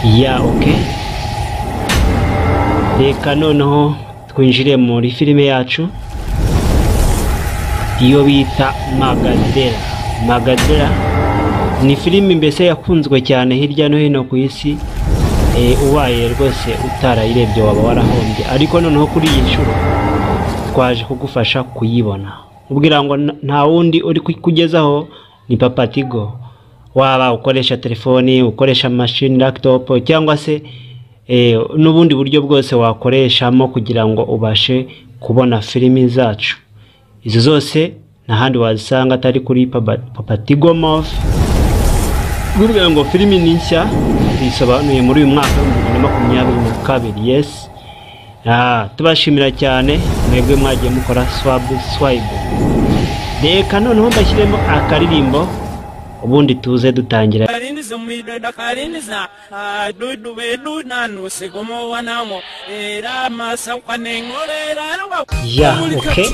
Yeah, okay, reka noneho twinjire muri filime yacu iyo bita Magadera. Magadera ni filime mbese yakunzwe cyane hirya no hino ku isi. Ubaye rwose utarayirebye waba warahombye, ariko noneho kuri iyi nshuro twaje kugufasha kuyibona. Ubwira ngo nta wundi uri kukugezaho ni Papa Tigo. Waba ukoresha telefoni, ukoresha mashini, laptop, cyangwa se n'ubundi buryo bwose wakoreshamo kugira ngo ubashe kubona filimi zacu, izo zose nta handi wazisanga atari kuri Papa Tigo Movie. Kuvuga ngo filimi ni nshya bisobanuye muri uyu mwaka wa 2022. Yes, tubashimira cyane mwebwe mwagiye mukora subscribe. Reka noneho mbashyiremo akaririmbo, ubundi tuze dutangira. Yeah, okay,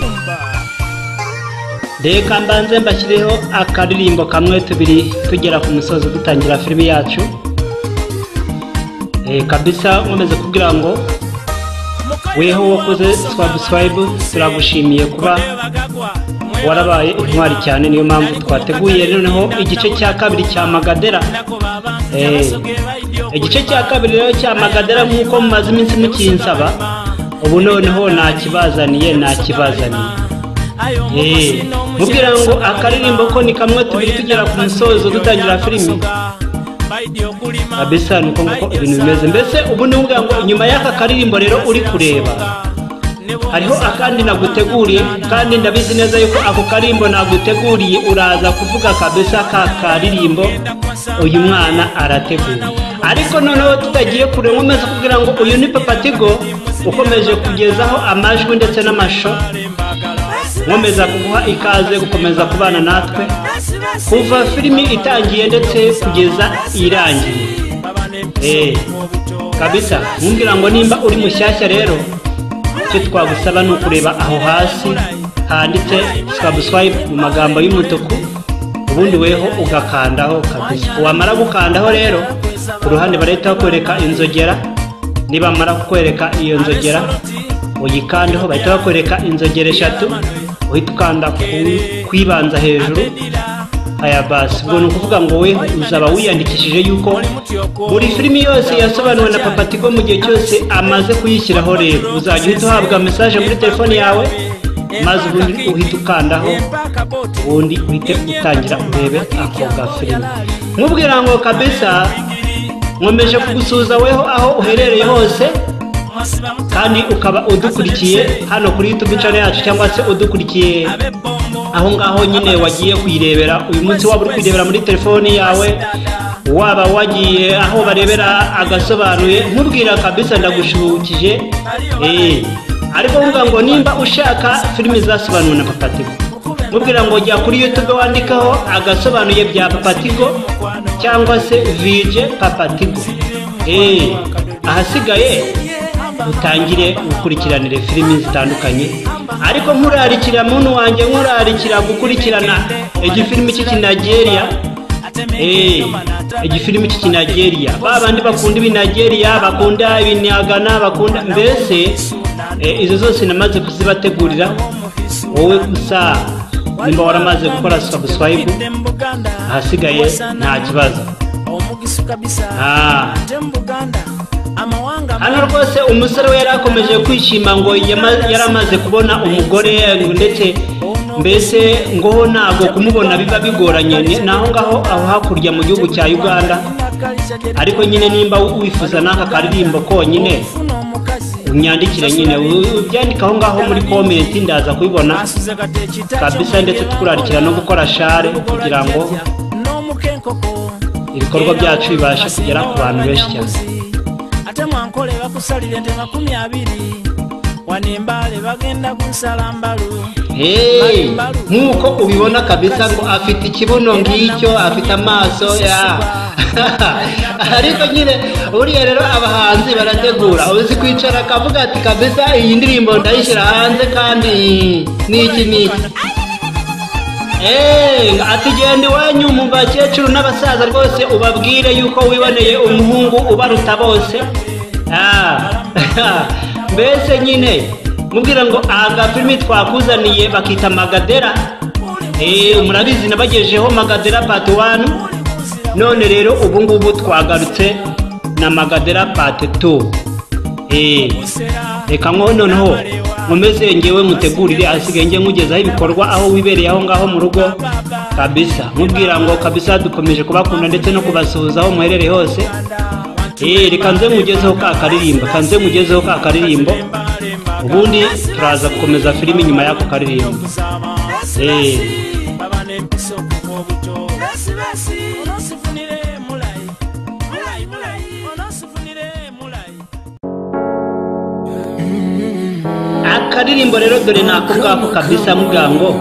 reka mbanze mbashyireho akaririmbo kamwe tubiri tugera ku musozi dutangira filimi yacu. Kabisa nkomeze kubwira ngo weho wakoze subscribe, turagushimiye kuba warabaye intwari cyane. Niyo mpamvu twateguye noneho igice cya kabiri cya Magadera. Igice cya kabiri rero cya Magadera, nk'uko mumaze iminsi mukinsaba, ubu noneho nakibazaniye. Mubwira ngo akaririmbo ko ni kamwe tubiri tugera ku musozo dutangira filimi kabisa. Nuko nguko ibintu bimeze mbese. Ubu ni ubwa ngo nyuma y'aka karirimbo rero uri kureba hariho akandi naguteguriye, kandi ndabizi neza yuko ako karirimbo naguteguriye uraza kuvuga kabisa ka karirimbo uyu mwana arateguye. Ariko noneho tutagiye kure, nkomeze kugira ngo uyu ni Papa Tigo ukomeje kugezaho amajwi ndetse n'amashusho. Nkomeza kuguha ikaze gukomeza kubana natwe kuva filimi itangiye ndetse kugeza irangiye. Kabisa nkumbwira ngo nimba uri mushyashya rero, icyo twagusaba ni ukureba aho hasi handitse subscribe mu magambo y'umutuku, ubundi weho ugakandaho kabisa. Wamara gukandaho rero, ku ruhande barahita bakwereka inzogera. Nibamara kukwereka iyo nzogera uyikandeho, bahita bakwereka inzogera eshatu, uhita ukanda kwibanza hejuru. Aya basi, ubwo ni ukuvuga ngo we uzaba wiyandikishije yuko buri filimi yose yasobanuwe na Papa Tigo mu gihe cyose amaze kuyishyiraho rero uzajya uhita uhabwa message muri telefone yawe, maze ubundi uhita ukandaho, ubundi uhite utangira urebe ako gafilimi. Nkubwira ngo kabisa nkomeje kugusuhuza weho aho uherereye hose, kandi ukaba udukurikiye hano kuri YouTube channel yacu, cyangwa se udukurikiye aho ngaho nyine wagiye kuyirebera uyu munsi. Waba uri kuyirebera muri telefoni yawe, waba wagiye aho barebera agasobanuye, nkubwira kabisa ndagushuhukije. Ariko mvuga ngo nimba ushaka filimi zasobanuwe na Papa Tigo, mubwira ngo jya kuri YouTube wandikaho agasobanuye bya Papa Tigo cyangwa se VJ Papa Tigo. Ahasigaye utangire ukurikiranire filimi zitandukanye. Ariko nkurarikira muntu wanjye, nkurarikira gukurikirana igifilimi cy'Ikinigeria. Igifilimi cy'Ikinigeria, ba bandi bakunda ibinigeria, bakunda ibiniagana, bakunda mbese izo zose namaze kuzibategurira. Wowe gusa nimba waramaze gukora subscribe, ahasigaye nta kibazo. Hano rwose umusore we yari akomeje kwishima ngo yaramaze kubona umugore, ndetse mbese ngoho ntabwo kumubona biba bigoranye naho ngaho aho hakurya mu gihugu cya Uganda. Ariko nyine nimba wifuza n'aka karirimbo konyine, unyandikire nyine ubyandika aho ngaho muri comment, ndaza kubibona kabisa. Ndetse tukurarikira no gukora share kugira ngo ibikorwa byacu bibashe kugera ku bantu benshi cyane. Ate mwankole bakusalira ente 20 wanembale bagenda kunsala mbalu. Nkuko ubibona kabisa ngo afite ikibuno ngicyo, afite amaso ya ariko nyine uriya rero abahanzi barategura, uzi kwicara akavuga ati kabisa iyi ndirimbo ndayishyira hanze kandi niki niki. Ati genda iwanyu mu bakecuru n'abasaza rwose ubabwire yuko wiboneye umuhungu ubaruta bose. Mbese nyine mubwira ngo agafilimi twakuzaniye bakita Magadera. Murabizi nabagejeho Magadera part 1, none rero ubu ngubu twagarutse na Magadera part 2. Reka nko noneho nkomeze ngewe mutegurire asigaye nge nkugezaho ibikorwa aho wibereye aho ngaho mu rugo kabisa. Mubwira ngo kabisa dukomeje kubakunda ndetse no kubasuhuza aho muherereye hose. Reka nze nkugezeho ka karirimbo, kanze nkugezeho ka karirimbo, ubundi turaza gukomeza filimi nyuma y'ako karirimbo. Akaririmbo rero dore nako ngako kabisa. Mubwira ngo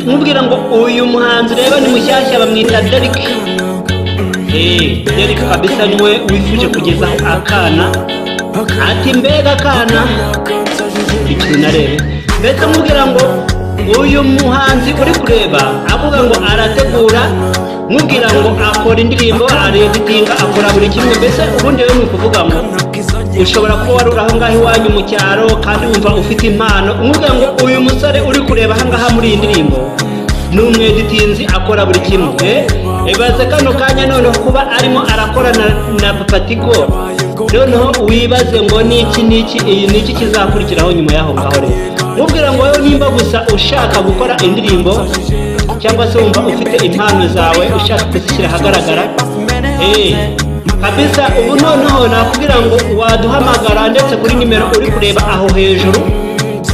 mubwira ngo uyu muhanzi rero ni mushyashya, bamwita Derek. Derek kabisa niwe wifuje kugezaho akana. Ati mbega akana ikintu narebe. Mbese mubwira ngo uyu muhanzi uri kureba avuga ngo arategura, mubwira ngo akora indirimbo, areditinga, akora buri kimwe. Mbese ubundi rero ni ukuvuga ngo ushobora kuba wari uri aho ngaho iwanyu mu cyaro kandi wumva ufite impano. Umubwira ngo uyu musore uri kureba aha ngaha muri iyi ndirimbo ni umweditinzi, akora buri kimwe. Ibaze kano kanya noneho kuba arimo arakora na Papatiko, noneho wibaze ngo niki niki iyi niki kizakurikiraho nyuma y'aho ngaho. Rero mubwira ngo wowe nimba gusa ushaka gukora indirimbo cyangwa se wumva ufite impano zawe ushaka kuzishyira ahagaragara, kabisa ubu noneho nakubwira ngo waduhamagara ndetse kuri nimero uri kureba aho hejuru,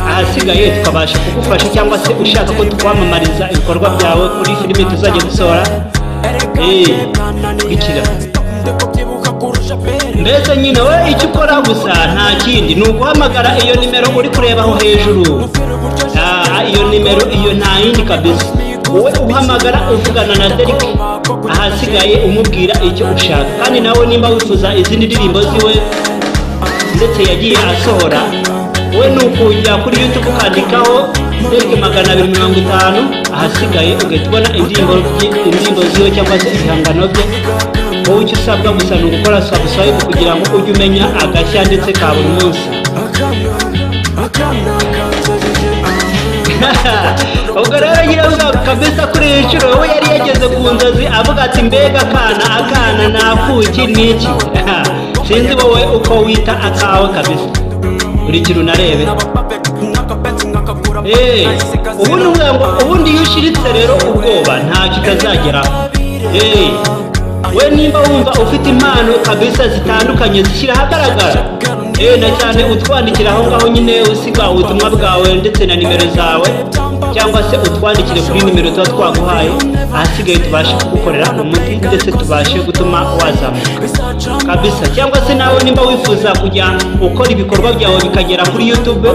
ahasigaye tukabasha kugufasha, cyangwa se ushaka ko tukwamamariza ibikorwa byawe kuri filime tuzajya dusohora. Ikira mbese nyine we icyo ukora gusa nta kindi ni uguhamagara iyo nimero uri kureba aho hejuru. Iyo nimero iyo nta yindi kabisa, wowe uhamagara uvugana na Derek, ahasigaye umubwira icyo ushaka. Kandi nawe nimba wifuza izindi ndirimbo ziwe ndetse yagiye asohora, we ni ukujya kuri YouTube ukandikaho Derek 250, ahasigaye ugahita ubona indirimbo ziwe cyangwa se ibihangano bye. Wowe icyo usabwa gusa ni ugukora subscribe kugira ngo ujye umenya agashya ndetse ka buri munsi. Ubwo rero nyirabuga kabisa kuri iyi nshuro we yari yageze ku nzozi, avuga ati mbega akana akana nakuki niki. Sinzi wowe uko wita akawe kabisa, buri kintu narebe. Ubundi iyo ushiritse rero ubwoba ntacyo utazageraho. We nimba wumva ufite impano kabisa zitandukanye zishyira ahagaragara, na cyane utwandikira aho ngaho nyine usiga ubutumwa bwawe ndetse na nimero zawe, cyangwa se utwandikire kuri nimero tuba twaguhaye, ahasigaye tubashe kugukorera umuti ndetse tubashe gutuma wazamuka kabisa. Cyangwa se nawe nimba wifuza kujya ukora ibikorwa byawe bikagera kuri YouTube,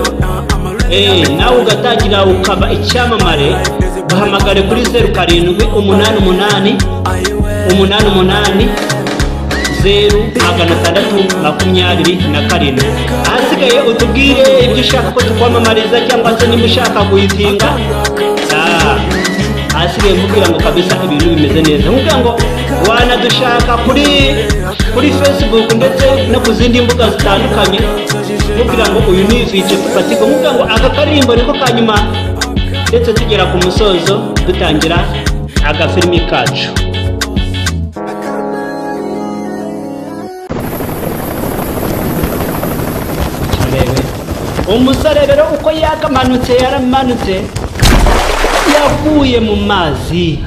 nawe ugatangira ukaba icyamamare, duhamagare kuri 07 88 88 0 627. Ahasigaye utubwire ibyo ushaka ko tukwamamariza cyangwa se niba ushaka guhitinga. Ahasigaye mubwira ngo kabisa ibintu bimeze neza. Mubwira ngo wanadushaka kuri Facebook ndetse no ku zindi mbuga zitandukanye. Mubwira ngo uyu ni VJ Papatiko. Mubwira ngo aka karirimbo niko kanyuma ndetse tugera ku musozo dutangira agafilimi kacu. Umusore rero uko yakamanutse yaramanutse, yaguye mu mazi,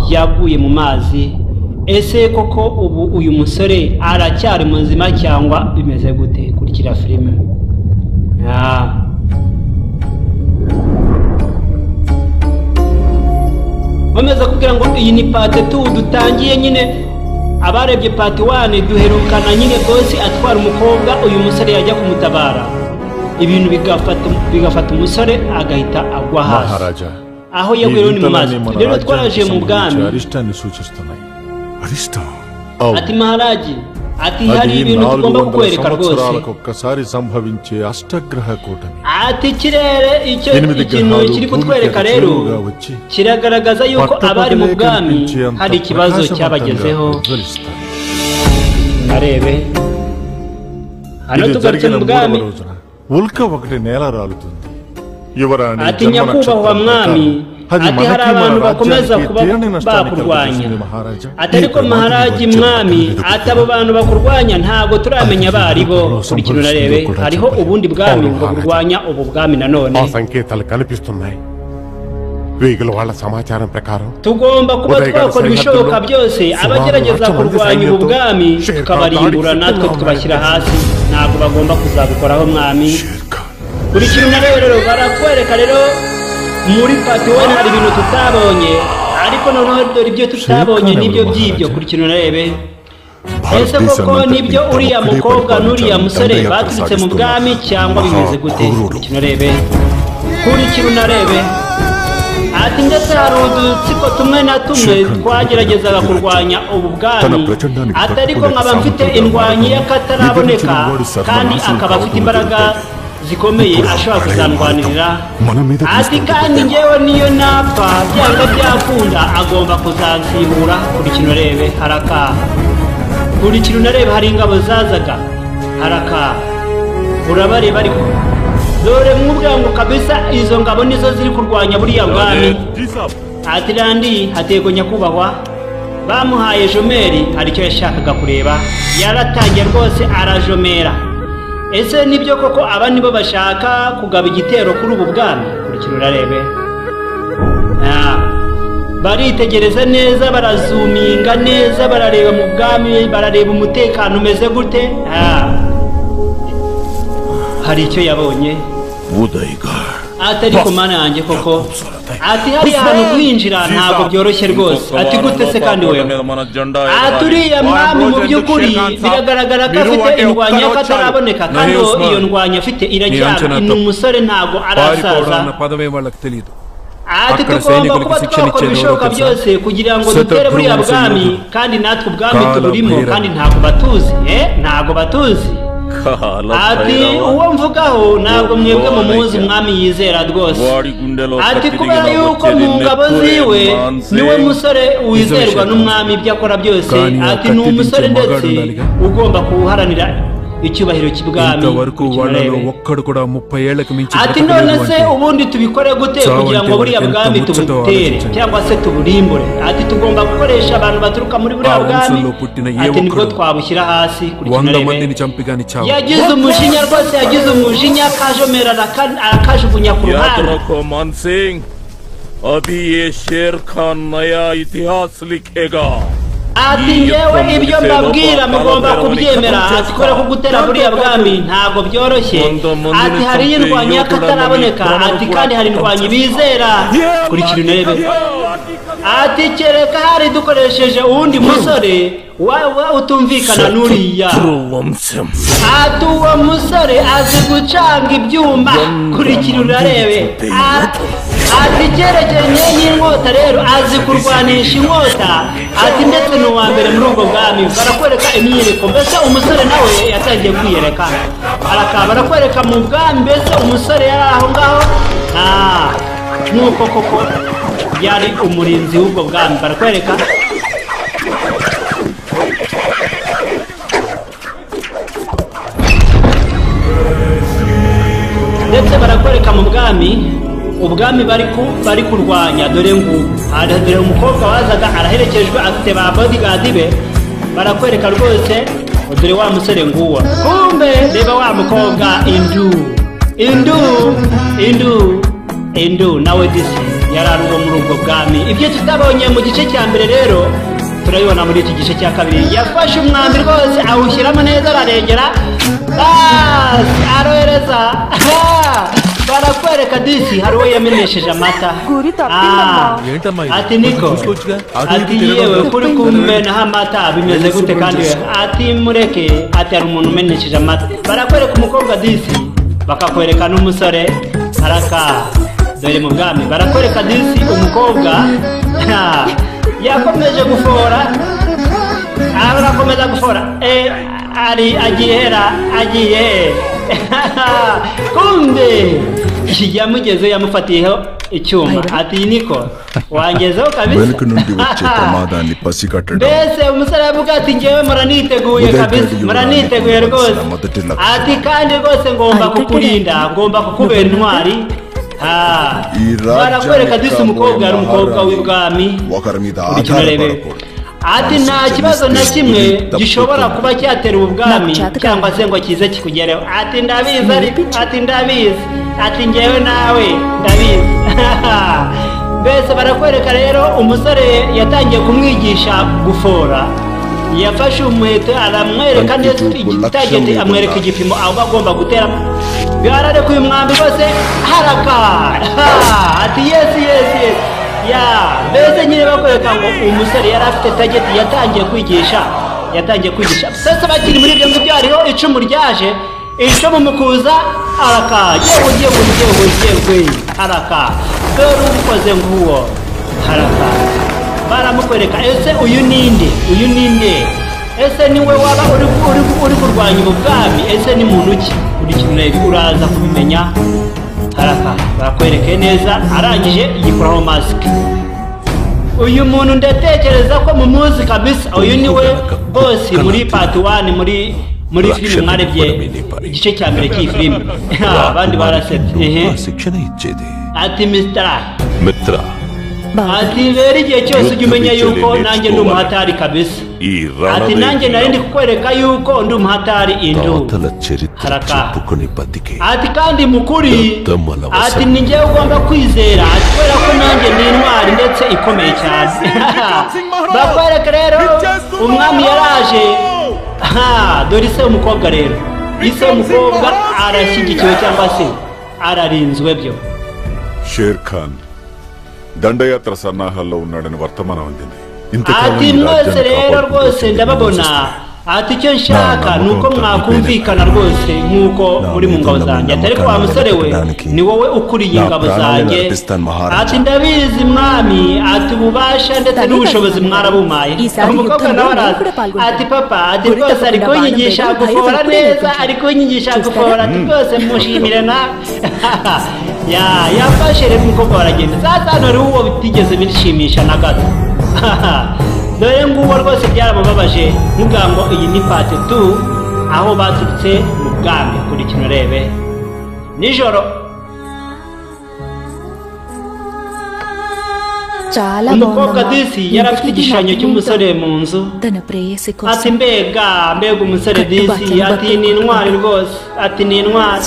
yaguye mu mazi. Ese koko ubu uyu musore aracyari muzima cyangwa bimeze gute? Kurikira filime. Bameze kugira ngo iyi ni part 2 dutangiye nyine. Abarebye part 1 duherukana nyine boss atwara umukobwa, uyu musore yajya kumutabara, ibintu bigafata umusore agahita agwa hasi aho yaguye ni mu mazi. Rero twaraje mu bwami. Ati Maharaji, Ati అది hari ibintu నాలుగు tugomba వందల kukwereka rwose. సంవత్సరాలకు ఒక్కసారి సంభవించే అష్టగ్రహ కూటమి. Ati ikirere icyo ఎనిమిది ikintu గ్రహాలు kiri భూమికి kutwereka అతి rero చేరువగా వచ్చి kiragaragaza yuko abari mu పట్టపగలే bwami కనిపించే అంత hari ikibazo ప్రకాశవంతంగా cyabagezeho. ప్రజ్వలిస్తాయి. Arebe hano ఇది tugarutse జరిగిన mu మూడవ bwami. రోజున ఉల్క ఒకటి నేల రాలుతుంది. యువరాణి Ati జన్మ nyakubahwa నక్షత్రం mwami, ప్రకారం అది ati hari మనకి మన abantu bakomeza రాజ్యానికి kuba తీరని నష్టాన్ని bakurwanya. కలుగజేస్తుంది మహారాజా. Ati ఈ ariko ప్రమాదం maharaji వచ్చే mwami, మీద ati abo bantu bakurwanya ntabwo turamenya abo ari bo. Kurikira unarebe hariho ubundi bwami ngo burwanya ubu bwami nanone. ఆ సంకేతాలు కనిపిస్తున్నాయి. వేగుల వాళ్ళ సమాచారం ప్రకారం Tugomba kuba Uday Gada twakora ibishoboka సరిహద్దుల్లో byose సుమారు abagerageza లక్ష మంది kurwanya ubu సైన్యంతో bwami Sher Khan tukabarimbura దాడికి natwe సిద్ధంగా tukabashyira ఉన్నారని hasi. Ntabwo bagomba kuzabikoraho mwami. Sher Khan. Kurikira unarebe rero barakwereka rero muri part 1 hari ibintu tutabonye, ariko noneho dore ibyo tutabonye Sher Khan nibyo ఎవరు by'ibyo. మహారాజా? Kurikira unarebe ese koko భారతదేశాన్నంతటినీ nibyo uriya తమొక్కడే mukobwa n'uriya పరిపాలించాలని musore దండయాత్ర baturutse mu సాగిస్తున్న bwami cyangwa bimeze gute? మహాక్రూరుడు. Kurikira unarebe, kurikira unarebe. Ati ndetse hari udutsiko tumwe na tumwe Sher Khan twageragezaga Prithviraj kurwanya ubu తన bwami. ప్రచండానికి Ati ariko తట్టుకోలేక nkaba mfite సామంతుడుగా indwanyi మారడం y'akataraboneka విభజించిన వాడు kandi సర్వనాశనం akaba afite కావడం imbaraga జరుగుతాయి. zikomeye ఇప్పుడు ఆ ashobora ప్రళయం kuzandwanirira. భారతం మన మీదకు Ati వస్తుంది kandi పుత్రేమా. ngewe niyo napfa byanga byakunda agomba kuzansimbura. Kurikira unarebe haraka, kurikira unarebe hari ingabo zazaga haraka, urabareba ariko dore mwubwira ngo kabisa izo ngabo nizo ziri kurwanya buriya bwami. Ati randi hatego nyakubahwa, bamuhaye jomeri hari icyo yashakaga kureba, yaratangiye rwose arajomera. Ese nibyo koko aba nibo bashaka kugaba igitero kuri ubu bwami? Kurikira urarebe. Baritegereza neza, barazuminga neza, barareba mu bwami, barareba umutekano umeze gute. Hari icyo yabonye. Ati ariko mana yanjye koko, ati hariya hantu kwinjira ntabwo byoroshye rwose. Ati gute se kandi wewe? Ati uriya mwami mu by'ukuri biragaragara ko afite indwanyi y'akataraboneka, kandi iyo ndwanyi afite iracyari ni umusore ntabwo arasaza. పారిపోవడం పదమే వాళ్ళకి తెలియదు. Ati అక్కడ tugomba సైనికులకి kuba శిక్షణ twakora ఇచ్చేది ఎవరో ibishoboka తెలుసా? byose kugira ngo dutere buriya శతధ్రువంశ bwami, యోధుడు kandi natwe ubwami Kala tuburimo, Bhairava. kandi ntabwo batuzi, ntabwo batuzi. Ati uwo mvugaho ntabwo mwebwe mumuzi, umwami yizera rwose. Ati kubera yuko mu ngabo ziwe niwe musore wizerwa n'umwami ibyo akora byose. Kandi Ati ni akati umusore దించే ndetse మగాడు ఉండాలిగా. ugomba kuwuharanira icyubahiro cy'ibwami. ఇంతవరకు వాళ్ళలో ఒక్కడు కూడా 30 ఏళ్లకు మించి Ati బ్రతకలేదు none se అంటే ubundi tubikore gute Sawa, kugira ngo nte buriya walike bwami nta mutsata tubutere wabaceceka. cyangwa se tuburimbure? Ati tugomba gukoresha abantu baturuka muri buriya ఆ bwami. వంశంలో పుట్టిన ఏ Ati nibwo ఒక్కడు twabushyira hasi. Kurikira 100 unarebe. మందిని చంపి గాని చావు. Yagize umujinya rwose, yagize umujinya akajomera arakajugunya ku याद ruhande. रखो मानसिंह, अभी ये शेर खान नया इतिहास लिखेगा. Ati ngewe ibyo mbabwira mugomba kubyemera. Ati kubera ko gutera buriya bwami ntabwo byoroshye. Ati hari indwanyi y'akataraboneka, ati kandi hari indwanyi bizera. Kurikira unarebe. Ati kereka hari dukoresheje uwundi musore wa utumvikana n'uriya. Ati uwo musore azi gucanga ibyuma. Kurikira unarebe. Ati icyerekeranye n'inkota rero azi kurwanisha inkota. Ati ndetse ni uwa mbere muri ubwo bwami. Barakwereka imyiyereko, mbese umusore nawe yatangiye kwiyereka. Arakaba barakwereka mu bwami, mbese umusore yari aho ngaho. Nk'uko koko yari umurinzi w'ubwo bwami. Barakwereka ndetse barakwereka mu bwami, ubwami bari kurwanya. Dore ngubu dore umukobwa wazaga araherekejwe afite ba bodyguard be. Barakwereka rwose dore wa musore nguwo. Kumbe reba wa mukobwa indu indu indu indu nawe disi yari ari uwo muri ubwo bwami. Ibyo tutabonye mu gice cya mbere rero turabibona muri iki gice cya kabiri. Yafashe umwambi rwose awushyiramo neza ararengera, basi arohereza. Barakwereka disi hari uwo yamenesheje amata. Ati niko, ati yewe kuri kumenaho amata bimeze gute kandi? Ati mureke, ati hari umuntu umenesheje amata. Barakwereka umukobwa disi, bakakwereka n'umusore araka. Dore mu bwami barakwereka disi umukobwa yakomeje gufora. Arakomeza gufora ari agiye agiye kumbe yamugeze yamufatiyeho icyuma ati niko wangezeho kabisa. Mbese umusore avuga ati ngewe muraniteguye kabisa, muraniteguye rwose, ati kandi rwose ngomba kukurinda, ngomba kukubera intwari. Barakwereka disi umukobwa ari umukobwa w'ibwami. Ati nta kibazo na kimwe gishobora kuba cyatera ubwami cyangwa se ngo kize kikugereho. Ati ndabizi, ati ndabizi, ati ngewe nawe ndabizi. Mbese barakwereka rero umusore yatangiye kumwigisha gufora, yafashe umuheto aramwereka neza igitageti, amwereka igipimo aho agomba gutera. Byararekuye uyu mwambi rwose haraka. Ati yes yes yes. Ya mbese nyine bakwereka ngo umusore yari afite tageti, yatangiye kwigisha. Sasa bakiri muri ibyo ngibyo hariho icumu ryaje, icumu mukuza araka, yewe yewe yewe yewe haraka, dore ubikoze nguwo haraka. Baramukwereka ese uyu ninde, uyu ninde, ese niwe waba uri kurwanya ubwami, ese ni muntu ki? Uri kintu uraza kubimenya. Haraka barakwereke neza. Arangije yikuraho mask. Uyu muntu ndatekereza ko mumuzi kabisa, uyu niwe boss muri part 1 muri film mwarebye igice cya mbere cy'iyi film. Abandi barasetse. Ati Mr. Mitra, ati rero igihe cyose ujya umenya yuko nanjye ndi umuhatari kabisa. Ati nanjye nari ndi kukwereka yuko ndi umuhatari indu. Haraka. Ati kandi mukuri, ati ni njyewe ugomba kwizera, ati kubera ko nanjye ndi intwari ndetse ikomeye cyane. Bakwereka rero umwami yaraje. Dore ise w'umukobwa rero, ise w'umukobwa arashyigikiwe cyangwa se ararinzwe byo. Sher Khan దండయాత్ర సన్నాహాల్లో ఉన్నాడని వర్తమానం అందింది. Ati mwese rero rwose ndababona, ati icyo nshaka ni uko mwakumvikana rwose nk'uko muri mu ngabo zanjye. Ati ariko wa musore we ni wowe ukuriye ingabo zanjye. Ati ndabizi mwami, ati ububasha ndetse n'ubushobozi mwarabumaye. Umukobwa nawe araza ati papa, ati rwose ari kunyigisha gufora neza, ari kunyigisha gufora, ati rwose mushimire na ya yafashe rero umukobwa baragenda. Sasa hano hariho uwo bitigeze bishimisha na gato. Dore nguwo rwose byaramubabaje nkugira ngo iyi ni part 2 aho baturutse mu bwami. Kuri kino rebe nijoro umukobwa disi yari afite igishushanyo cy'umusore mu nzu. Ati mbega mbega umusore disi, ati ni intwari rwose, ati ni intwari,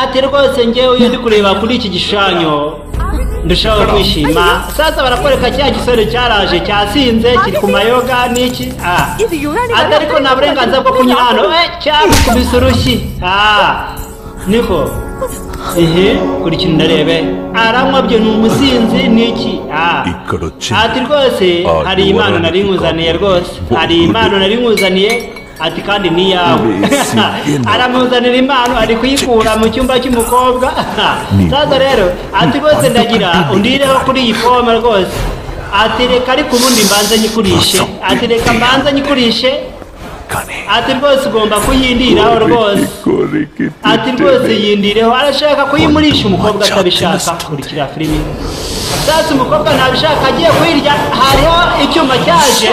ati rwose ngewe iyo ndi kureba kuri iki gishushanyo ndushaho kwishima. Sasa barakwereka cya gisore cyaraje cyasinze kiri ku mayoga n'iki, ati ariko nta burenganzira bwo kunywa hano, cyamukubise urushyi. Niko kuri kintu ndarebe aranywa byo ni umusinzi n'iki. Ati rwose hari impano nari nkuzaniye rwose, hari impano nari nkuzaniye, ati kandi ni yawe. Aramuzanira impano ari kuyikura mu cyumba cy'umukobwa. Sasa rero ati rwose ndagira undireho kuri iyi pome rwose, ati reka ariko ubundi mbanze nyikurishe, ati reka mbanze nyikurishe, ati rwose ugomba kuyindiraho rwose, ati rwose yindireho. Arashaka kuyimurisha umukobwa atabishaka. Kurikira filimi. Sasa umukobwa ntabishaka agiye kuyirya, hariho icyuma cyaje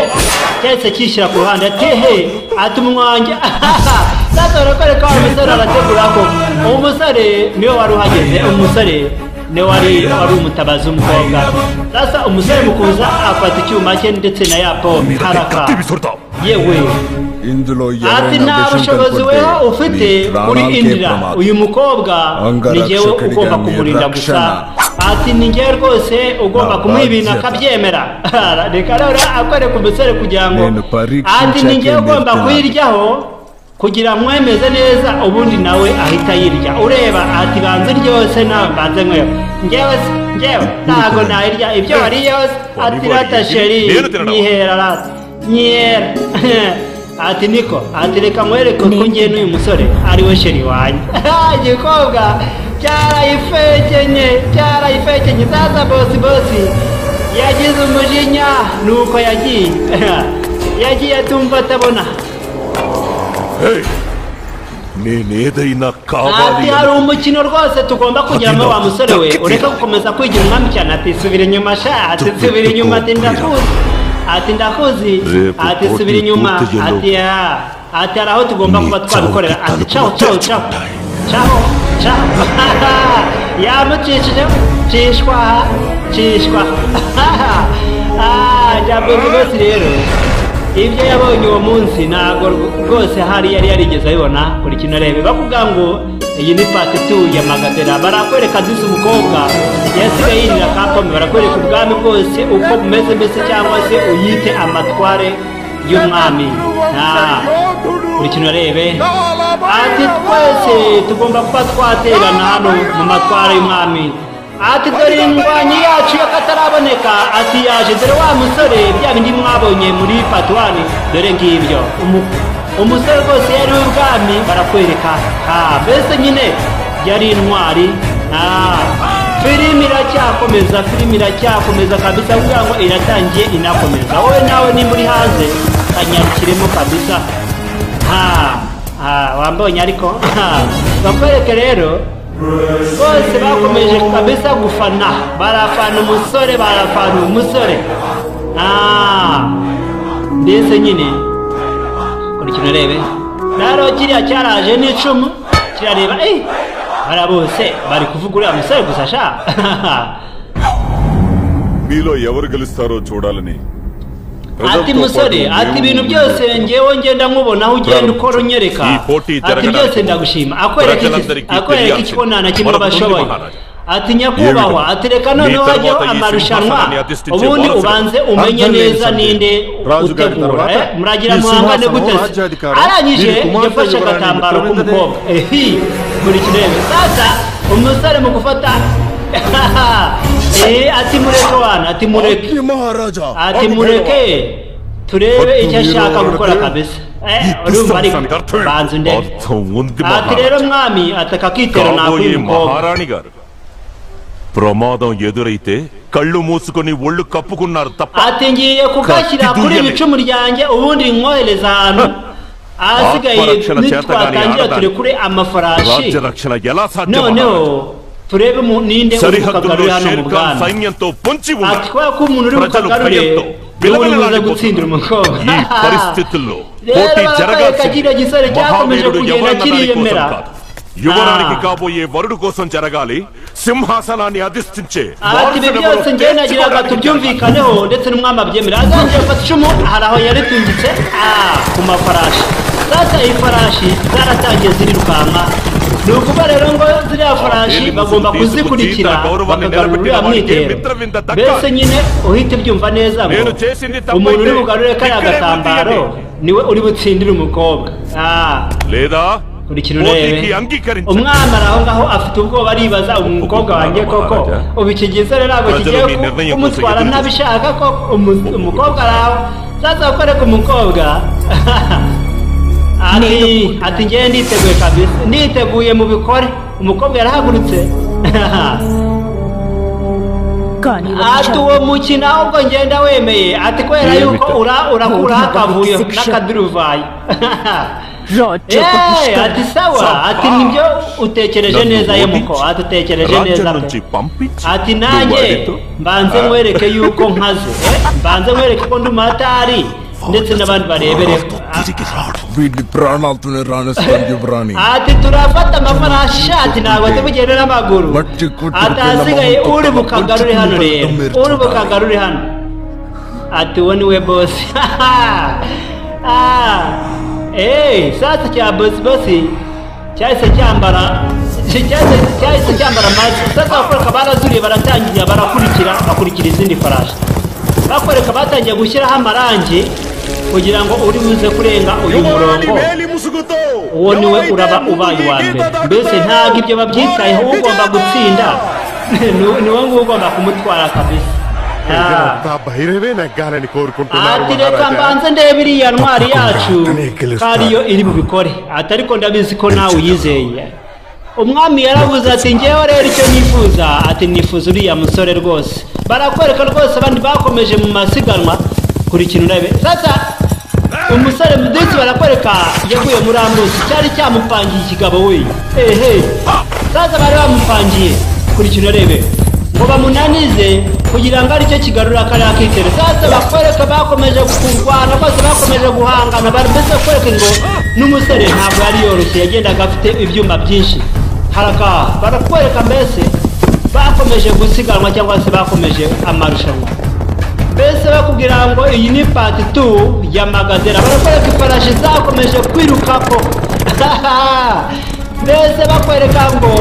cyahise kishyira ku ruhande, ati he, ati umwanjye. Sasa barakwereka wa musore arategura ko umusore niwe wari uhageze, umusore niwe wari umutabazi w'umukobwa. Sasa umusore mukuza afata icyuma cye ndetse na ya pome haraka. Yewe ati nta bushobozi weho ufite kuri Indira, uyu mukobwa ni njyewe ugomba kumurinda gusa, ati ni njyewe rwose ugomba kumuha ibintu akabyemera. Reka rero akwereka umusore kugira ngo ati ni njyewe ugomba kuyiryaho kugira mwemeze neza, ubundi nawe ahita yirya. Ureba ati banze ryose nawe mbanze nkweho, njyewe njyewe ntago nayirya ibyo wariye hose. Ati rata sheri nyihera rata nyihera. Ati niko, ati reka mwereke ko ngiye n'uyu musore ari we sheri wanjye. Igikobwa cyarayifekenye, cyarayifekenye. Sasa bosi bosi Yagize umujinya nuko yagiye. Yagiye atumva atabona. నేనేదైనా కావాలి. Ati hari umukino rwose tugomba kugeramo wa musore we, ureke gukomeza kwigira umwami cyane. Ati subira inyuma sha, ati subira inyuma, ati ndakuzi, ati ndakuzi, ati subira inyuma, ati ati hari aho tugomba kuba twabikorera. Ati caho caho caho caho caho. Yamucishije cishwa cishwa. Jambo rwose rero ibyo yabonye uwo munsi ntabwo rwose hari yari yarigeze abibona. Kuri kino rebe bakuvuga ngo iyi ni part 2 ya Magadera. Barakwereka disi umukobwa yasigaye yirira kapome, barakwereka ubwami bwose uko bumeze mbese, cyangwa se uyite amatware y'umwami. Kuri kino rebe ati twese tugomba kuba twaterana hano mu matware y'umwami. Ati dore indwanyi yacu y'akataraboneka, ati yaje, dore wa musore bya bindi mwabonye muri part 1, dore ngibyo umusore rwose yari w'ubwami. Barakwereka mbese nyine yari intwari. Filimi iracyakomeza, filimi iracyakomeza kabisa, kugira ngo iratangiye inakomeza. Wowe nawe nimba uri hanze kanyarukiremo kabisa. Wambonye ariko bakwereke rero bose bakomeje kabisa gufana, barafana umusore, barafana umusore. Mbese nyine kuri kino rebe rero kiriya cyaraje n'icumu kirareba, bara bose bari kuvuga uriya musore gusa sha. మీలో ఎవరు గెలుస్తారో చూడాలని. Ati musore, ati ibintu byose ngewe ngenda nkubona aho ugenda ukora unyereka, ati byose ndagushima. Akwereka iki ko nta na kimwe bashoboye. Ati nyakubahwa, ati reka noneho hajyeho amarushanwa, ubundi ubanze umenye neza ninde utegura. Muragira muhangane gute se? Arangije yafashe agatambaro k'umukobwa buri kirebe. Sasa umusore mu gufata ati mureke wana, ati mureke, ati mureke turebe icyo ashaka gukora kabisa. Urumva ariko banza undebe. Ati rero mwami, ataka akitero nakuye umukobwa. ప్రమాదం ఎదురైతే కళ్ళు మూసుకొని ఒళ్ళు కప్పుకున్నారు తప్ప. Ati ngiye kugashyira kuri iri cumu ryanjye ubundi nkohereza ahantu ahasigaye nitwatangira turekure amafarashi. రాజ్యరక్షణ ఎలా సాధ్యం? Noneho turebe ninde uri bukagarure hano mu bwami. Ati kubera ko umuntu uri bukagarure niwe uri buze gutsindira umukobwa. ఈ పరిస్థితుల్లో Rero పోటీ barakwereka kiriya gisore cyakomeje మహావీరుడు kugenda ఎవరన్నదాని కోసం kiriyemera. కాదు, యువరానికి కాబోయే వరుడు కోసం జరగాలి. సింహాసనాన్ని అధిష్ఠించే Ati ibi byose njyewe nagiraga tubyumvikaneho ndetse n'umwami abyemera. Azongera afata icumu, hari aho yaritungitse ku mafarashi. Sasa iyi farashi zaratangiye zirirukanka, ni ukuvuga rero ngo ziriya farashi bagomba kuzikurikira bakagarura uriya mwitero. Mbese nyine uhite ubyumva neza ngo umuntu uri bugarure kariya gatambaro niwe uri butsindire umukobwa. లేదా Kurikira urebe. Umwana ari aho ngaho afite ubwoba, aribaza umukobwa wanjye koko ubu iki gisore ntabwo kigiye kumutwara ntabishaka koko. Umukobwa ari aho sasa bakwereka umukobwa. Ati ngewe nditeguye kabisa, nditeguye mubikore. Umukobwa yarahagurutse. Ati uwo mukino ahubwo ngenda wemeye, ati kubera yuko urakuraho akavuyo n'akaduruvayo. Ati sawa, ati nibyo utekereje neza yemuko, ati utekereje neza pe. Ati nanjye mbanze nkwereke yuko nkaze, mbanze nkwereke ko ndi umuhatari ndetse n'abandi barebereho. Ati turafata amafarashi, ati ntabwo tubugende n'amaguru. Ati ahasigaye uri bukagarure hano rero, uri bukagarure hano. Ati uwo niwe bosi. Sasa cya bosi bosi cyahise cyambara, cyahise cyambara amazi. Sasa bakwereka barazuriye, baratangira barakurikira, bakurikira izindi farashi. Bakwereka batangiye gushyiraho amarangi kugira ngo uri buze kurenga uyu murongo, uwo niwe uraba ubaye uwa mbere. Mbese ntabwo ibyo babyitayeho, ugomba gutsinda niwe nguwo ugomba kumutwara kabisa. ప్రజలంతా భైరవే నెగ్గాలని కోరుకుంటున్నారు Ati reka మహారాజా. mbanze ndebe iriya ntwari yacu తప్పకుండా అతనే ko ariyo iri bubikore. Ati ariko ndabizi ko nawe uyizeye. Umwami yaravuze ati ngewe rero icyo nifuza, ati nifuza uriya musore rwose. Barakwereka rwose abandi bakomeje mu masiganwa kuri kintu urebe. Sasa umusore mudisi barakwereka yaguye muri ambusi, cyari cyamupangiye ikigabo we. Ehe, sasa bari bamupangiye kuri kintu urebe ngo bamunanize kugira ngo aricyo kigarura kariya kitero. Sasa bakwereka bakomeje kurwana rwose, bakomeje guhangana, bari mbese kwereka ngo n'umusore ntabwo yari yoroshye, yagendaga afite ibyuma byinshi. Haraka barakwereka mbese bakomeje gusiganwa cyangwa se bakomeje amarushanwa. Mbese bakubwira ngo iyi ni part 2 ya Magadera. Barakwereka ifarashi zakomeje kwirukako. Mbese bakwereka ngo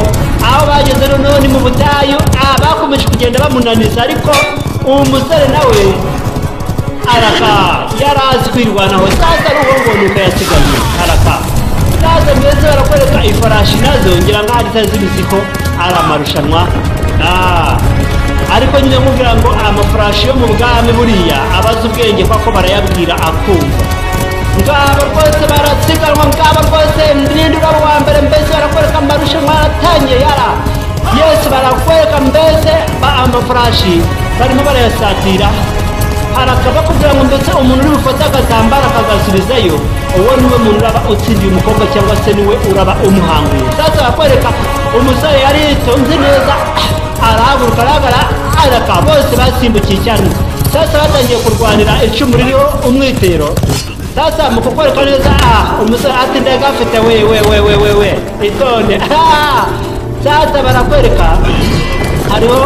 aho bageze noneho ni mu butayu, bakomeje kugenda bamunaniza, ariko uwo musore nawe araka yarazi kwirwanaho. Sasa ruho ngo nuko yasigaye araka. Sasa mbese barakwereka ifarashi nazo ngira ngo hari zibizi ko ari amarushanwa. Ariko nyine nkubwira ngo amafarashi yo mu bwami buriya abazi ubwenge kuko barayabwira akumva. Ngabo rwose barasiganwa, ngabo rwose ninde uraba uwa mbere. Mbese barakwereka amarushanwa aratangiye yara. Yesu barakwereka mbese amafarashi barimo barayasatira. Harakaba kugira ngo mbese umuntu uri bufate agatambaro akagasubizayo, uwo niwe muntu uraba utsindiye umukobwa cyangwa se niwe uraba umuhanguye. Sasa barakwereka umusore yari yitonze neza, arahaguruka arahagara araka, bose basimbukiye cyane. Sasa batangiye kurwanira icumu ririho umwitero. Sasa mu kukwereka neza, umusore ati ndagafite we we we we we we itonde. Sasa barakwereka hariho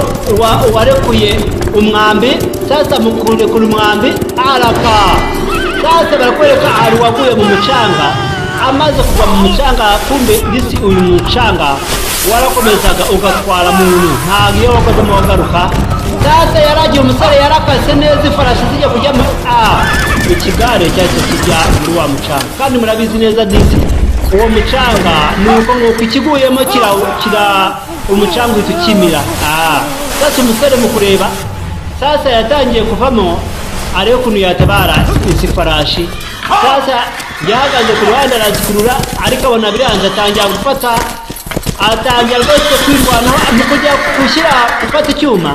uwarekuye umwambi. Sasa mu kurekura umwambi araka. Sasa barakwereka hari uwaguye mu mucanga, amaze kugwa mu mucanga, kumbe disi uyu mucanga warakomezaga ugatwara muntu, ntabwo iyo wakozemo wagaruka. Sasa yaragiye umusore yarakase neza, ifarashi zijya kujya mu ikigare cyahise kijya muri wa mucanga. Kandi murabizi neza disi uwo mucanga ni uko nguko ikiguyemo kira umucanga uhita ukimira. Sasa umusore mu kureba sasa yatangiye kuvamo arebe ukuntu yatabara izi farashi. Sasa yahagaze ku ruhande arazikurura, ariko abona biranze, atangira gufata, atangira rwose kwirwanaho mu kujya gushyira gufata icyuma.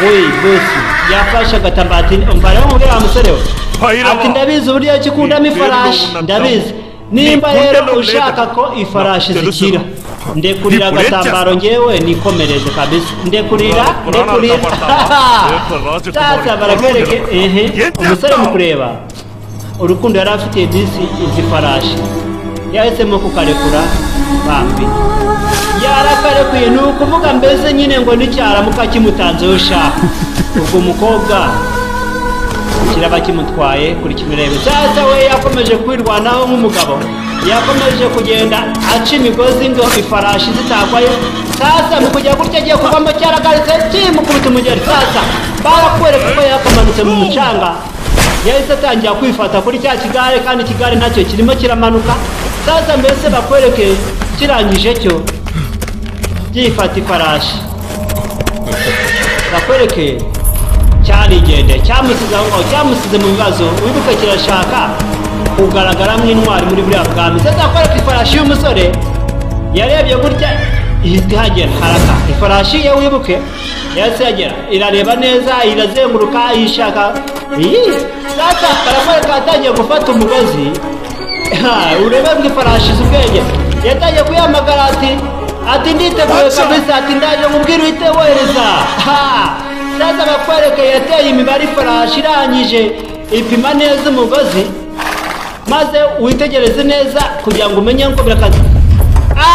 We bosi yafashe agatambati, umva rero nkubwira wa musore we ati ndabizi uburyo kikundamo ifarashi, ndabizi nimba rero ushaka ko ifarashi zikira, ndekurira agatambaro ngewe nikomereze kabisa, ndekurira ndekurira. Sasa barakwereke ehe umusore mu kureba urukundo yari afitiye disi izi farashi, yahisemo kukarekura bambi. Yarakarekuye, ni ukuvuga mbese nyine ngo n'icyaramuka kimutanzeho ushaka ubwo umukobwa kiraba kimutwaye kuri kimurebe. Sasa we yakomeje kwirwanaho nk'umugabo, yakomeje kugenda aca imigozi ngo ifarashi zitagwayo. Sasa mu kujya gutya agiye kuvamo cyaragaritse kimukubita umugeri. Sasa barakwereka ko yakamanutse mu mucanga, yahise atangira kwifata kuri cya kigare, kandi ikigare nacyo kirimo kiramanuka. Sasa mbese bakwereke kirangije cyo gifata ifarashi, bakwereke cyarigende cyamusize aho ngaho, cyamusize mu bibazo. Wibuke kirashaka kugaragara nk'intwari muri buriya bwami. Sasa bakwereka ifarashi y'umusore yarebye gutya ihita ihagera haraka. Ifarashi ye wibuke yahise ihagera, irareba neza, irazenguruka, ishaka. Sasa barakwereka yatangiye gufata umugozi. Urebe ngo ifarashi z'ubwenge, yatangiye kuyihamagara ati nditeguye kabisa, ati ndaje nkubwire uhite wohereza. Sasa bakwereka yateye imibare ifarashi irangije ipima neza umugozi, maze witegereze neza kugira ngo umenye ngo birakaze.